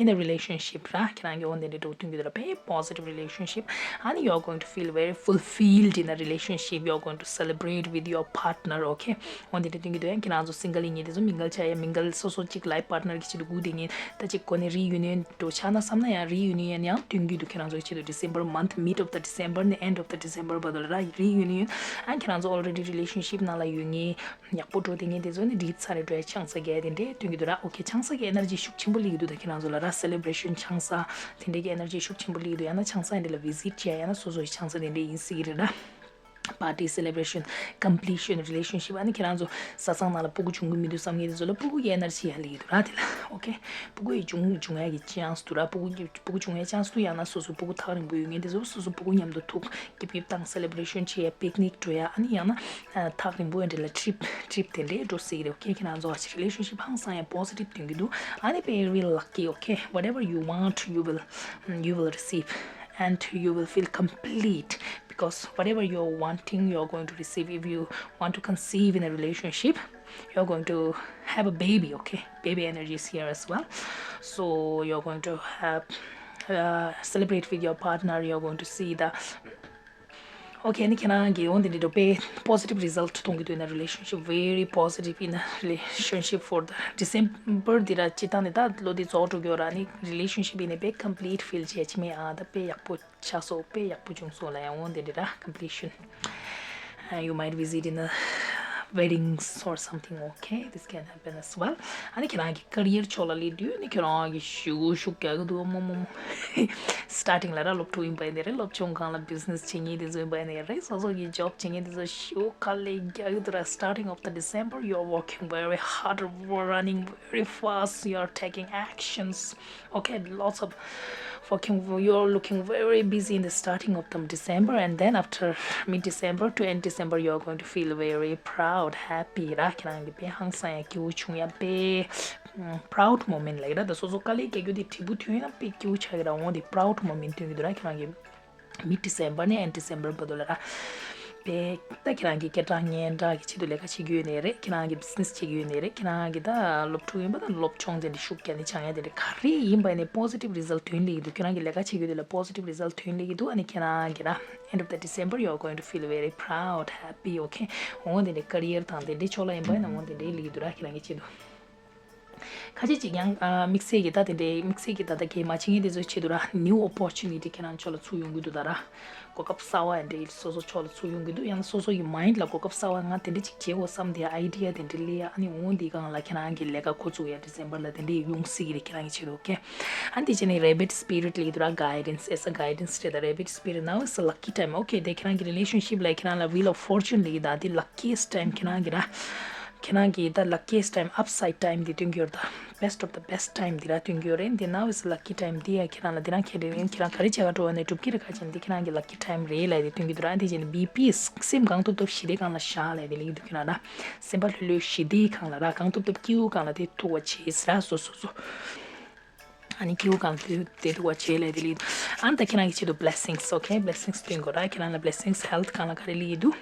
in a relationship ར། ཁྱེད་རང་གི་འོ་དེ་འདྲ་འགྲོ་སྟོན་གྱི་འདུག་ར། very positive relationship and you're going to feel very fulfilled in a relationship. You're going to celebrate with your partner, okay འོ་དེ་འདྲ་སྟོན་གྱི་འདུག་ཡང་ཁྱེད་རང་ཚོ་single ཡིན་ཉིན་དེ་ཚོ་mingle བྱ་ཡ། mingle སོ་སོ་གཅིག་life partner གི་ཆེད་དུ་སྒུག་བསྡད་ཉིན་ད་གཅིག་གོ་ནས་reunion འགྲོ་ཆགས་ན་བསམ་ན་ཡང་reunion ཡང་སྟོན་གྱི་འདུག་ཁྱེད་རང་ཚོ་གི་ཆེད་དུ། December month, mid of the December ནས end of the December བར་དུ་ལ་ར་reunion ཨ་ཁྱེད་རང་ཚོ་already relationship ནང་ལ་ཡོད་ཉིན་ཡག་པོ་འགྲོ་བསྡད་ཉིན་དེ་ཚོ་ནི་འགྲིག་ཚར་རེད་འགྲོ་ཡ། ཆང་ས་རྒྱག་དེ་འདྲས་སྟོན་གྱི་འདུག་ར། okay ཆང་ས་གི་energy ཤུགས་ཆེན་པོ་སླེབས་ཀྱི་འདུག་ད་ཁྱེད་རང་ཚོ་ལ་ར་celebration ཆང་ས་དེ་འདྲས་ཀྱི་energy ཤུགས་ཆེན་པོ་སླེབས་ཀྱི་འདུག་ཡང་ན་ཆང་ས་དེ་འདྲས་ལ་visit བྱས་ཡང་ན་སོ་སོ་ཡི་ཆང་ས་དེ་འདྲས་ཡིན་སྲིད་ཀྱི་རེད་ར། party, celebration, completion, relationship ཨ་ནི་ཁྱེད་རང་ཚོ་བཟའ་ཚང་ནང་ལ་སྤུ་གུ་འབྱུང་གི་མི་འདུག་བསམ་མཁན་དེ་ཚོ་ལ་སྤུ་གུ་གི་energy ཡང་སླེབས་ཀྱི་འདུག་ར་དེ་ལ། okay སྤུ་གུ་ཡི་འབྱུང་འབྱུང་ཡ་གི་chance འདུག་ར། སྤུ་གུ་སྤུ་གུ་འབྱུང་ཡ་chance འདུག་ཡང་ན་སོ་སོ་སྤུ་གུ་ཐག་རིང་པོ་ཡོད་མཁན་དེ་ཚོ་སོ་སོ་སྤུ་གུ་མཉམ་དུ་ཐུག་སྐྱིད་སྐྱིད་བཏང་celebration བྱེད་ཡ། picnic འགྲོ་ཡ་ཨ་ནི་ཡང་ན་ཐག་རིང་པོ་ཡ་འདྲ་ལ་trip trip དེ་འདྲས་འགྲོ་སྲིད་ཀྱི་རེད། okay ཁྱེད་རང་ཚོ་relationship ཧང་སང་ཡ་positive སྟོན་གྱི་འདུག་ཨ་ནི་very lucky, okay whatever you want you will you will receive and you will feel complete because whatever you're wanting you're going to receive. If you want to conceive in a relationship you're going to have a baby, okay baby energy is here as well. So you're going to have uh, celebrate with your partner, you're going to see the okay ནི་ཁྱེད་རང་གི་འོ་འདི་འདྲ་དཔེ་positive result གཏོང་གི་འདུག in a relationship, very positive in a relationship for the December འདི་ར། སྤྱིར་བཏང་ནི་ད་ལོ་འདི་རྫོགས་འགྲོ་གི་ཡོད་ར། ནི་relationship ཡིན་ནི་དཔེ་complete feel བྱེད་ཀྱི་མེད་ཨ། ད་དཔེ་ཡག་པོ་ཆགས་སོང་། དཔེ་ཡག་པོ་བྱུང་སོང་ལ་ཡང་འོ་འདི་འདྲ་ར། completion and you might visit in a weddings or something, okay? This can happen as well. ཨ་ནི་ཁྱེད་རང་གི་ཀེ་རི་ཡར་ཕྱོགས་ལ་སླེབས་དུས་ནི་ཁྱེད་རང་གི་ཤུགས་ཤུགས་རྒྱག་གི་འདུག་མོ་མོ་མོ། སི་ཊར་ཊིང་ལ་ར་སློབ་ཕྲུག་ཡིན་པ་ཡིན་ནའི་རེད། སློབ་སྦྱོང་སྒང་ལ་བི་ཛི་ནེ་སི་བྱེད་མཁན་དེ་ཚོ་ཡིན་པ་ཡིན་ནའི་རེད། སོ་སོ་གི་ཇོབ་བྱེད་མཁན་དེ་ཚོ་ཤུགས་དཀའ་ལས་རྒྱག་གི་འདུག་ར། Starting of the December, you are working very hard, running very fast, you are taking actions. Okay, lots of working, you're looking very busy in the starting of the December, and then after mid December to end December, you're going to feel very proud, happy ར། ཁྱེད་རང་གི་དཔེ་ཧང་སང་ཡ་སྐྱིད་པོ་བྱུང་ཡ་དཔེ་proud moment ལབ་ཀྱི་ར། ད་སོ་སོ་དཀའ་ལས་རྒྱག་རྒྱུ་དེ་འབྲས་བུ་ཐོན་ཡ་དཔེ་སྐྱིད་པོ་ཆགས་ཀྱི་ར། འོ་དེ་proud moment ཐོན་གྱི་འདུག་ར། ཁྱེད་རང་གི་mid December ནས་end December བར་དུ་ལ་ར། དཔེ་ད་ཁྱེད་རང་གི་སྐད་གྲགས་སྙན་གྲགས་ཀྱི་ཆེད་དུ་ལས་ཀ་བྱེད་ཀྱི་ཡོད་ནའི་རེད། ཁྱེད་རང་གི་བི་ཛི་ནེ་སི་བྱེད་ཀྱི་ཡོད་ནའི་རེད། ཁྱེད་རང་གི་ད་སློབ་ཕྲུག་ཡིན་པ་ད་སློབ་སྦྱོང་དེ་འདྲ་ཤུགས་རྒྱག་ནས་སྦྱང་ཡ་དེ་འདྲ་ག་རེ་ཡིན་པ་ཡིན་ནའི་positive result ཐོན་སླེབས་ཀྱི་འདུག་ཁྱེད་རང་གི་ལས་ཀ་བྱེད་ཀྱི་ཡོད་དེ་ལ་positive result ཐོན་སླེབས་ཀྱི་འདུག་ཨ་ནི་ཁྱེད་རང་གི་ར། End of the December, you are going to feel very proud, happy, okay? འོ་དེ་འདྲའི་ཀེ་རི་ཡར་དང་དེ་འདྲའི་ཕྱོགས་ལ་ཡིན་པ་ཡིན་ན་འོ་དེ་འདྲའི་སླེབས་ཀྱི་འདུག་ར། ཁྱེད་རང་གི་ཆེད་དུ། ཁ་ཅིག་ཅིག་ཡང་ཨ་དམིགས་བསལ་གྱི་ད་དེ་འདྲའི་དམིགས་བསལ་གྱི་ད་ལྟ་གལ་མ་ཆེ་མཁན་དེ་ཚོའི་ཆེད་དུ་ར། New opportunity ཁྱེད་རང་ཕྱོགས་ལ་ཚུར་ཡོང་གི་འདུག་ད་ར། གོ་སྐབས་གསར་བ་འདྲ་སོ་སོ་ཕྱོགས་ལ་ཚུར་ཡོང་གི་འདུག་ཡང་ན་སོ་སོ་ཡི་མའིན་ཌི་ལ་གོ་སྐབས་གསར་བ་ང་དེ་འདྲ་ཅིག་བྱེད་དགོས་བསམ་དེ་ཨའི་ཌི་ཡ་དེ་འདྲ་སླེབས་ཡ། ཨ་ནི་འོ་འདི་སྒང་ལ་ཁྱེད་རང་གི་ལས་ཀ་འགོ་བཙུགས་ཡ་ཌི་སེམ་བར་ལ་དེ་འདྲ་ཡོང་སྲིད་ཀྱི་རེད་ཁྱེད་རང་གི་ཆེད་དུ། ཨོ་ཁེ། ཨ་ནི་དེ་བྱས་ནས་རེ་བིཊ་སི་པི་རི་ཊི་སླེབས་ཀྱི་འདུག་ར། guidance, as a guidance རེད། ད་རེ་བིཊ་སི་པི་རི་ཊི། Now is the lucky time. Okay, དེ་ཁྱེད་རང་གི་རི་ལེ་ཤན་ཤིབ་ལ་ཁྱེད་རང་ལ་wheel of fortune སླེབས་ཀྱི་འདུག་དེ་luckiest time ཁྱེད་རང་གི་ར། ཁྱེད་རང་གི་ད་luckiest time, upside time འདི་སྟོན་གྱི་ཡོད་རེད། ད་best of the best time འདི་ར་སྟོན་གྱི་ཡོད་རེད། འདི་now is lucky time འདི་ཡ་ཁྱེད་རང་ལ་འདི་རང་ཁྱེད་རེད། ཁྱེད་རང་ག་རེ་བྱེད་ག་འགྲོ་བ་ནས་སྒྲུབ་ཀྱི་རེད། ཁ་ཅན་འདི་ཁྱེད་རང་གི་lucky time རེད་ལབ་དེ་སྟོན་གྱི་འདུག་ར། འདི་བྱས་ནས་བི་པི་སེམས་གང་ཐུབ་ཐུབ་ཞི་བདེ་སྒང་ལ་བཞག་ལབ་དེ་ལབ་ཀྱི་འདུག་ཁྱེད་རང་ར། སེམས་པ་ལྷོད་ལྷོད་ཞི་བདེའི་སྒང་ལ་ར། གང་ཐུབ་ཐུབ་སྐྱིད་པོའི་སྒང་ལ་དེ་ཐུག་པ་བྱེད་ཟེར་ར། སོ་སོ་སོ། ཨ་ནི་སྐྱིད་པོའི་སྒང་ལ་དེ་དེ་ཐུག་པ་བྱེད་ལབ་དེ་ལབ་ཀྱི་འདུག་ཨ་ནི་ད་ཁྱེད་རང་གི་ཆེད་དུ་blessings, okay, blessings སྟོན་དགོས་ར། ཁྱེད་རང་ལ་blessings health སྒང་ལ་ག་རེ་ལབ་ཀྱི་འདུག་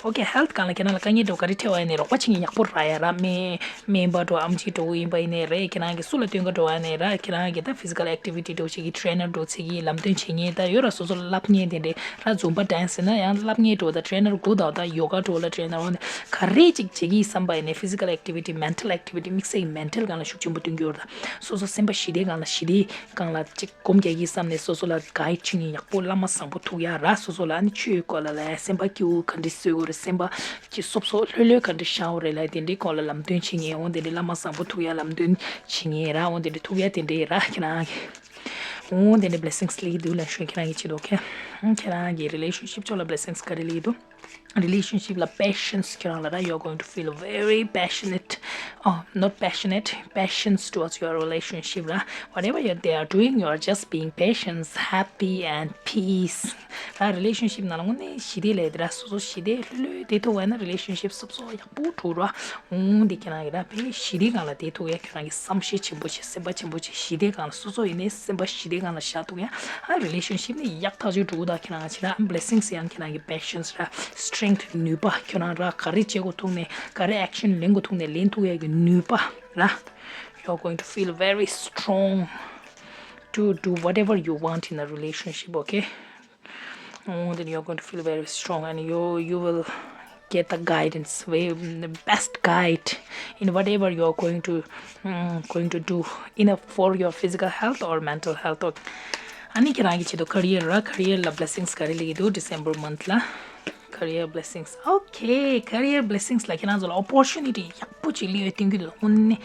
ཨོ་ཁེ། ཧེལ་ཐི་སྒང་ལ་ཁྱེད་རང་ལ་དཀའ་ངལ་འདྲ་བོ་ག་རེ་འཕྲད་པ་ཡིན་ནའི་རོགས་པ་བྱེད་མཁན་ཡག་པོ་རག་ཡ་ར། སྨན་སྨན་པ་འདྲ་བོ་ཨེམ་ཆི་འདྲ་བོ་ཡིན་པ་ཡིན་ནའི་རེད། ཁྱེད་རང་གིས་སུ་ལ་སྟོན་ག་འགྲོ་བ་ཡིན་ནའི་ར། ཁྱེད་རང་གིས་ད་physical activity འདྲ་བོ་བྱེད་ཀྱི་trainer འདྲ་བོ་བྱེད་ཀྱི་ལམ་སྟོན་བྱེད་མཁན་ད་ཡོད་ར། སོ་སོ་ལ་བསླབ་མཁན་དེ་འདྲས་ར། Zumba dance ཡིན་ན་ཡང་བསླབ་མཁན་འདྲ་བོ་ད་trainer དགུ་དང་ད་ཡོ་ག་འདྲ་བོ་ལ་trainer འོ་ནས་ག་རེ་ཅིག་བྱེད་ཀྱི་ཡིན་བསམ་པ་ཡིན་ནའི་physical activity, mental activity དམིགས་བསལ་གྱི་mental སྒང་ལ་ཤུགས་ཆེན་པོ་སྟོན་གྱི་ཡོད་ར། སོ་སོ་སེམས་པ་ཞི་བདེ་སྒང་ལ་ཞི་བདེ་སྒང་ལ་ཅིག་སྒོམ་རྒྱག་གི་བསམ་ནས་སོ་སོ་ལ་guide བྱེད་མཁན་ཡག་པོ་བླ་མ་བཟང་པོ་ཐུག་ཡ་ར། སོ་སོ་ལ་ཨ་ནི་ཆོས་སྐོར་ལ་ལ་སེམས་པ་སྐྱིད་པོ་ག་འདྲ་བཟོ་དགོས་རེད། སེམས་པ་ཅིག་སོབ་སོབ་ལྷོད་ལྷོད་ག་འདྲ་བཞག་དགོས་རེད་ལ་དེ་འདྲའི་སྐོར་ལ་ལམ་སྟོན་བྱེད་མཁན་འོ་དེ་འདྲའི་བླ་མ་བཟང་པོ་ཐུག་ཡ་ལམ་སྟོན་བྱེད་མཁན་ར། འོ་དེ་འདྲ་ཐུག་ཡ་དེ་འདྲའི་ར། ཁྱེད་རང་གི་འོ་དེ་འདྲའི་blessings སླེབས་ཀྱི་འདུག་ལབ་ཤོད་ཁྱེད་རང་གི་ཆེད་དུ། ཨོ་ཁེ། ཁྱེད་རང་གི་relationship ཕྱོགས་ལ་blessings ག་རེ་སླེབས་ཀྱི་འདུག relationship ལ་patience ཁྱེད་རང་ལ་ར། You are going to feel very passionate, oh, not passionate, patience towards your relationship ར། Whatever you, they are doing, you are just being patient, happy and peace ར། Relationship ནང་ལ་དངོས་གནས་ཞི་བདེ་ལས་དེ་ར། སོ་སོ་ཞི་བདེ་ལྷོད་ལྷོད་དེ་ཐུག་པ་ན་relationship སོབ་སོབ་ཡག་པོ་འགྲོ་ར། འོང་དེ་ཁྱེད་རང་གི་ར་བའི་ཞི་བདེ་སྒང་ལ་དེ་ཐུག་ཡ། ཁྱེད་རང་གི་བསམ་ཤེས་ཆེན་པོ་བྱེད། སེམས་པ་ཆེན་པོ་བྱེད། ཞི་བདེ་སྒང་ལ་སོ་སོ་ཡིན་ནའི་སེམས་པ་ཞི་བདེ་སྒང་ལ་བཞག་ཐུག་ཡ། ཨ་relationship ནི་ཡག་ཐག་ཆོད་འགྲོ་གི་ད། ཁྱེད་རང་ཕྱིར་ར་blessings ཡང་ཁྱེད་རང་གི་patience ར། Strength ནུས་པ། ཁྱེད་རང་ར་ག་རེ་བྱེད་དགོས་ཐུག་ནས་ག་རེ་action ལེན་དགོས་ཐུག་ནས་ལེན་ཐུག་ཡ་གི་ནུས་པ་ར། You are going to feel very strong to do whatever you want in a relationship, okay? Oh, then you're going to feel very strong and you you will get the guidance, very the best guide in whatever you're going to mm, going to do in a, for your physical health or mental health. Okay. ཨ་ནི་ཁྱེད་རང་གི་ཆེད་དུ་career ར། career ལ་blessings ག་རེ་སླེབས་ཀྱི་འདུག December month ལ། Career blessings. Okay, career blessings ལ་ཁྱེད་རང་ཚོ་ལ་opportunity ཡག་པོ་ཅིག་སླེབས་ཡོད་སྟོན་གྱི་འདུག་དངོས་གནས་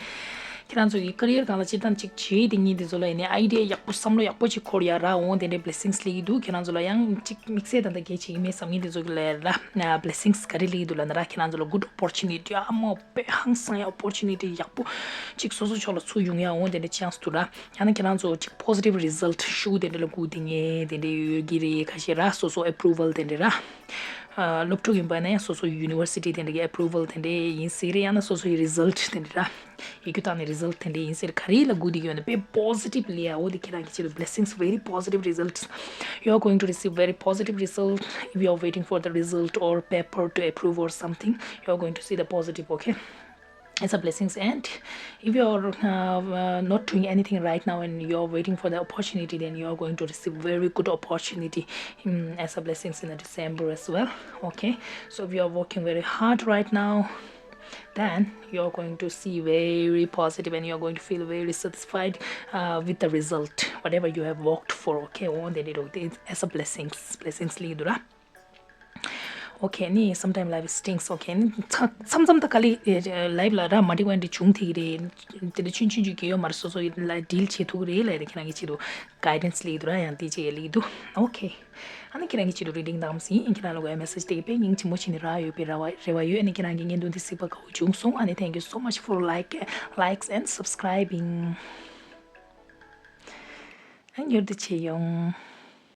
ཁྱེད་རང་ཚོ་གི་career སྒང་ལ་སྤྱིར་བཏང་ཅིག་བྱེད་དེ་ཉིད་དེ་ཚོ་ལ་ཡིན་ནའི་idea ཡག་པོ་བསམ་བློ་ཡག་པོ་ཅིག་འཁོར་ཡ་ར། འོང་དེ་འདྲའི་blessings སླེབས་ཀྱི་འདུག་ཁྱེད་རང་ཚོ་ལ་ཡང་ཅིག་དམིགས་བསལ་ད་ལྟ་གལ་ཆེ་གི་མེད་བསམ་མཁན་དེ་ཚོ་གི་ལ་ར། blessings ག་རེ་སླེབས་ཀྱི་འདུག་ལབ་ན་ར། ཁྱེད་རང་ཚོ་ལ་good opportunity ཨ་མ་དཔེ་ཧང་སང་ཡ་opportunity ཡག་པོ་ཅིག་སོ་སོ་ཕྱོགས་ལ་ཚུར་ཡོང་ཡ་འོང་དེ་འདྲའི་chance འདུག་ར། ཡང་ན་ཁྱེད་རང་ཚོ་ཅིག་positive result ཤུགས་དེ་འདྲ་ལ་སྒུག་དེ་ངས་དེ་འདྲ་ཡོད་ཀྱི་རེད། ཁ་ཤས་ར་སོ་སོ་approval དེ་འདྲ་ར། ཨ་སློབ་ཕྲུག་ཡིན་པ་ན་ཡང་སོ་སོ་university དེ་འདྲ་གི་approval དེ་འདྲ་ཡིན་སྲིད་རེད། ཡང་ན་སོ་སོའི་result དེ་འདྲ་ར། ཡིག་རྒྱུགས་བཏང་ནས་result དེ་འདྲ་ཡིན་སྲིད་རེད། ག་རེ་ལ་སྒུག་དེ་ཡོད་ན་དཔེ་positive ལ་ཡ། འོ་དེ་ཁྱེད་རང་གི་ཆེད་དུ་blessings, very positive results. You are going to receive very positive result. If you are waiting for the result or paper to approve or something, you are going to see the positive, okay? It's a blessings. And if you are uh, uh, not doing anything right now and you are waiting for the opportunity, then you are going to receive very good opportunity um, as a blessings in the December as well. Okay, so if you are working very hard right now, then you are going to see very positive and you are going to feel very satisfied uh, with the result, whatever you have worked for. Okay, on the little things as a blessings, blessings lead. Okay ནི་sometimes life stinks. Okay ནི་མཚམས་མཚམས་ད་ག་ལེ་life ལ་ར་མ་འགྲིག་པ་འདི་བྱུང་ཐིག་རེད། དེ་འདྲ་ཆུང་ཆུང་ཅིག་གི་ཡོད་མ་རེད། སོ་སོ་ལ་deal བྱེད་ཐུབ་རེད་ལ། ཁྱེད་རང་གི་ཆེད་དུ་guidance ལེགས་འདུག་ར། ཡང་དེ་ཅིག་ལེགས་འདུག Okay ཨ་ནི་ཁྱེད་རང་གི་ཆེད་དུ་reading བཏང་ཟིན། ཁྱེད་རང་ལ་གོ་ཡ་message དེ་དཔེ་སྙིང་རྗེ་མོ་བྱས་ནས་རག་ཡོད་པའི་རེ་བ་རེ་བ་ཡོད། ཨ་ནི་ཁྱེད་རང་གི་བརྙན་ཐུང་དེ་གཟིགས་པ་དགའ་བོ་བྱུང་སོང་། ཨ་ནི thank you so much for like, likes and subscribing. ཨ་མྱུར་དུ་མཇལ་ཡོང་།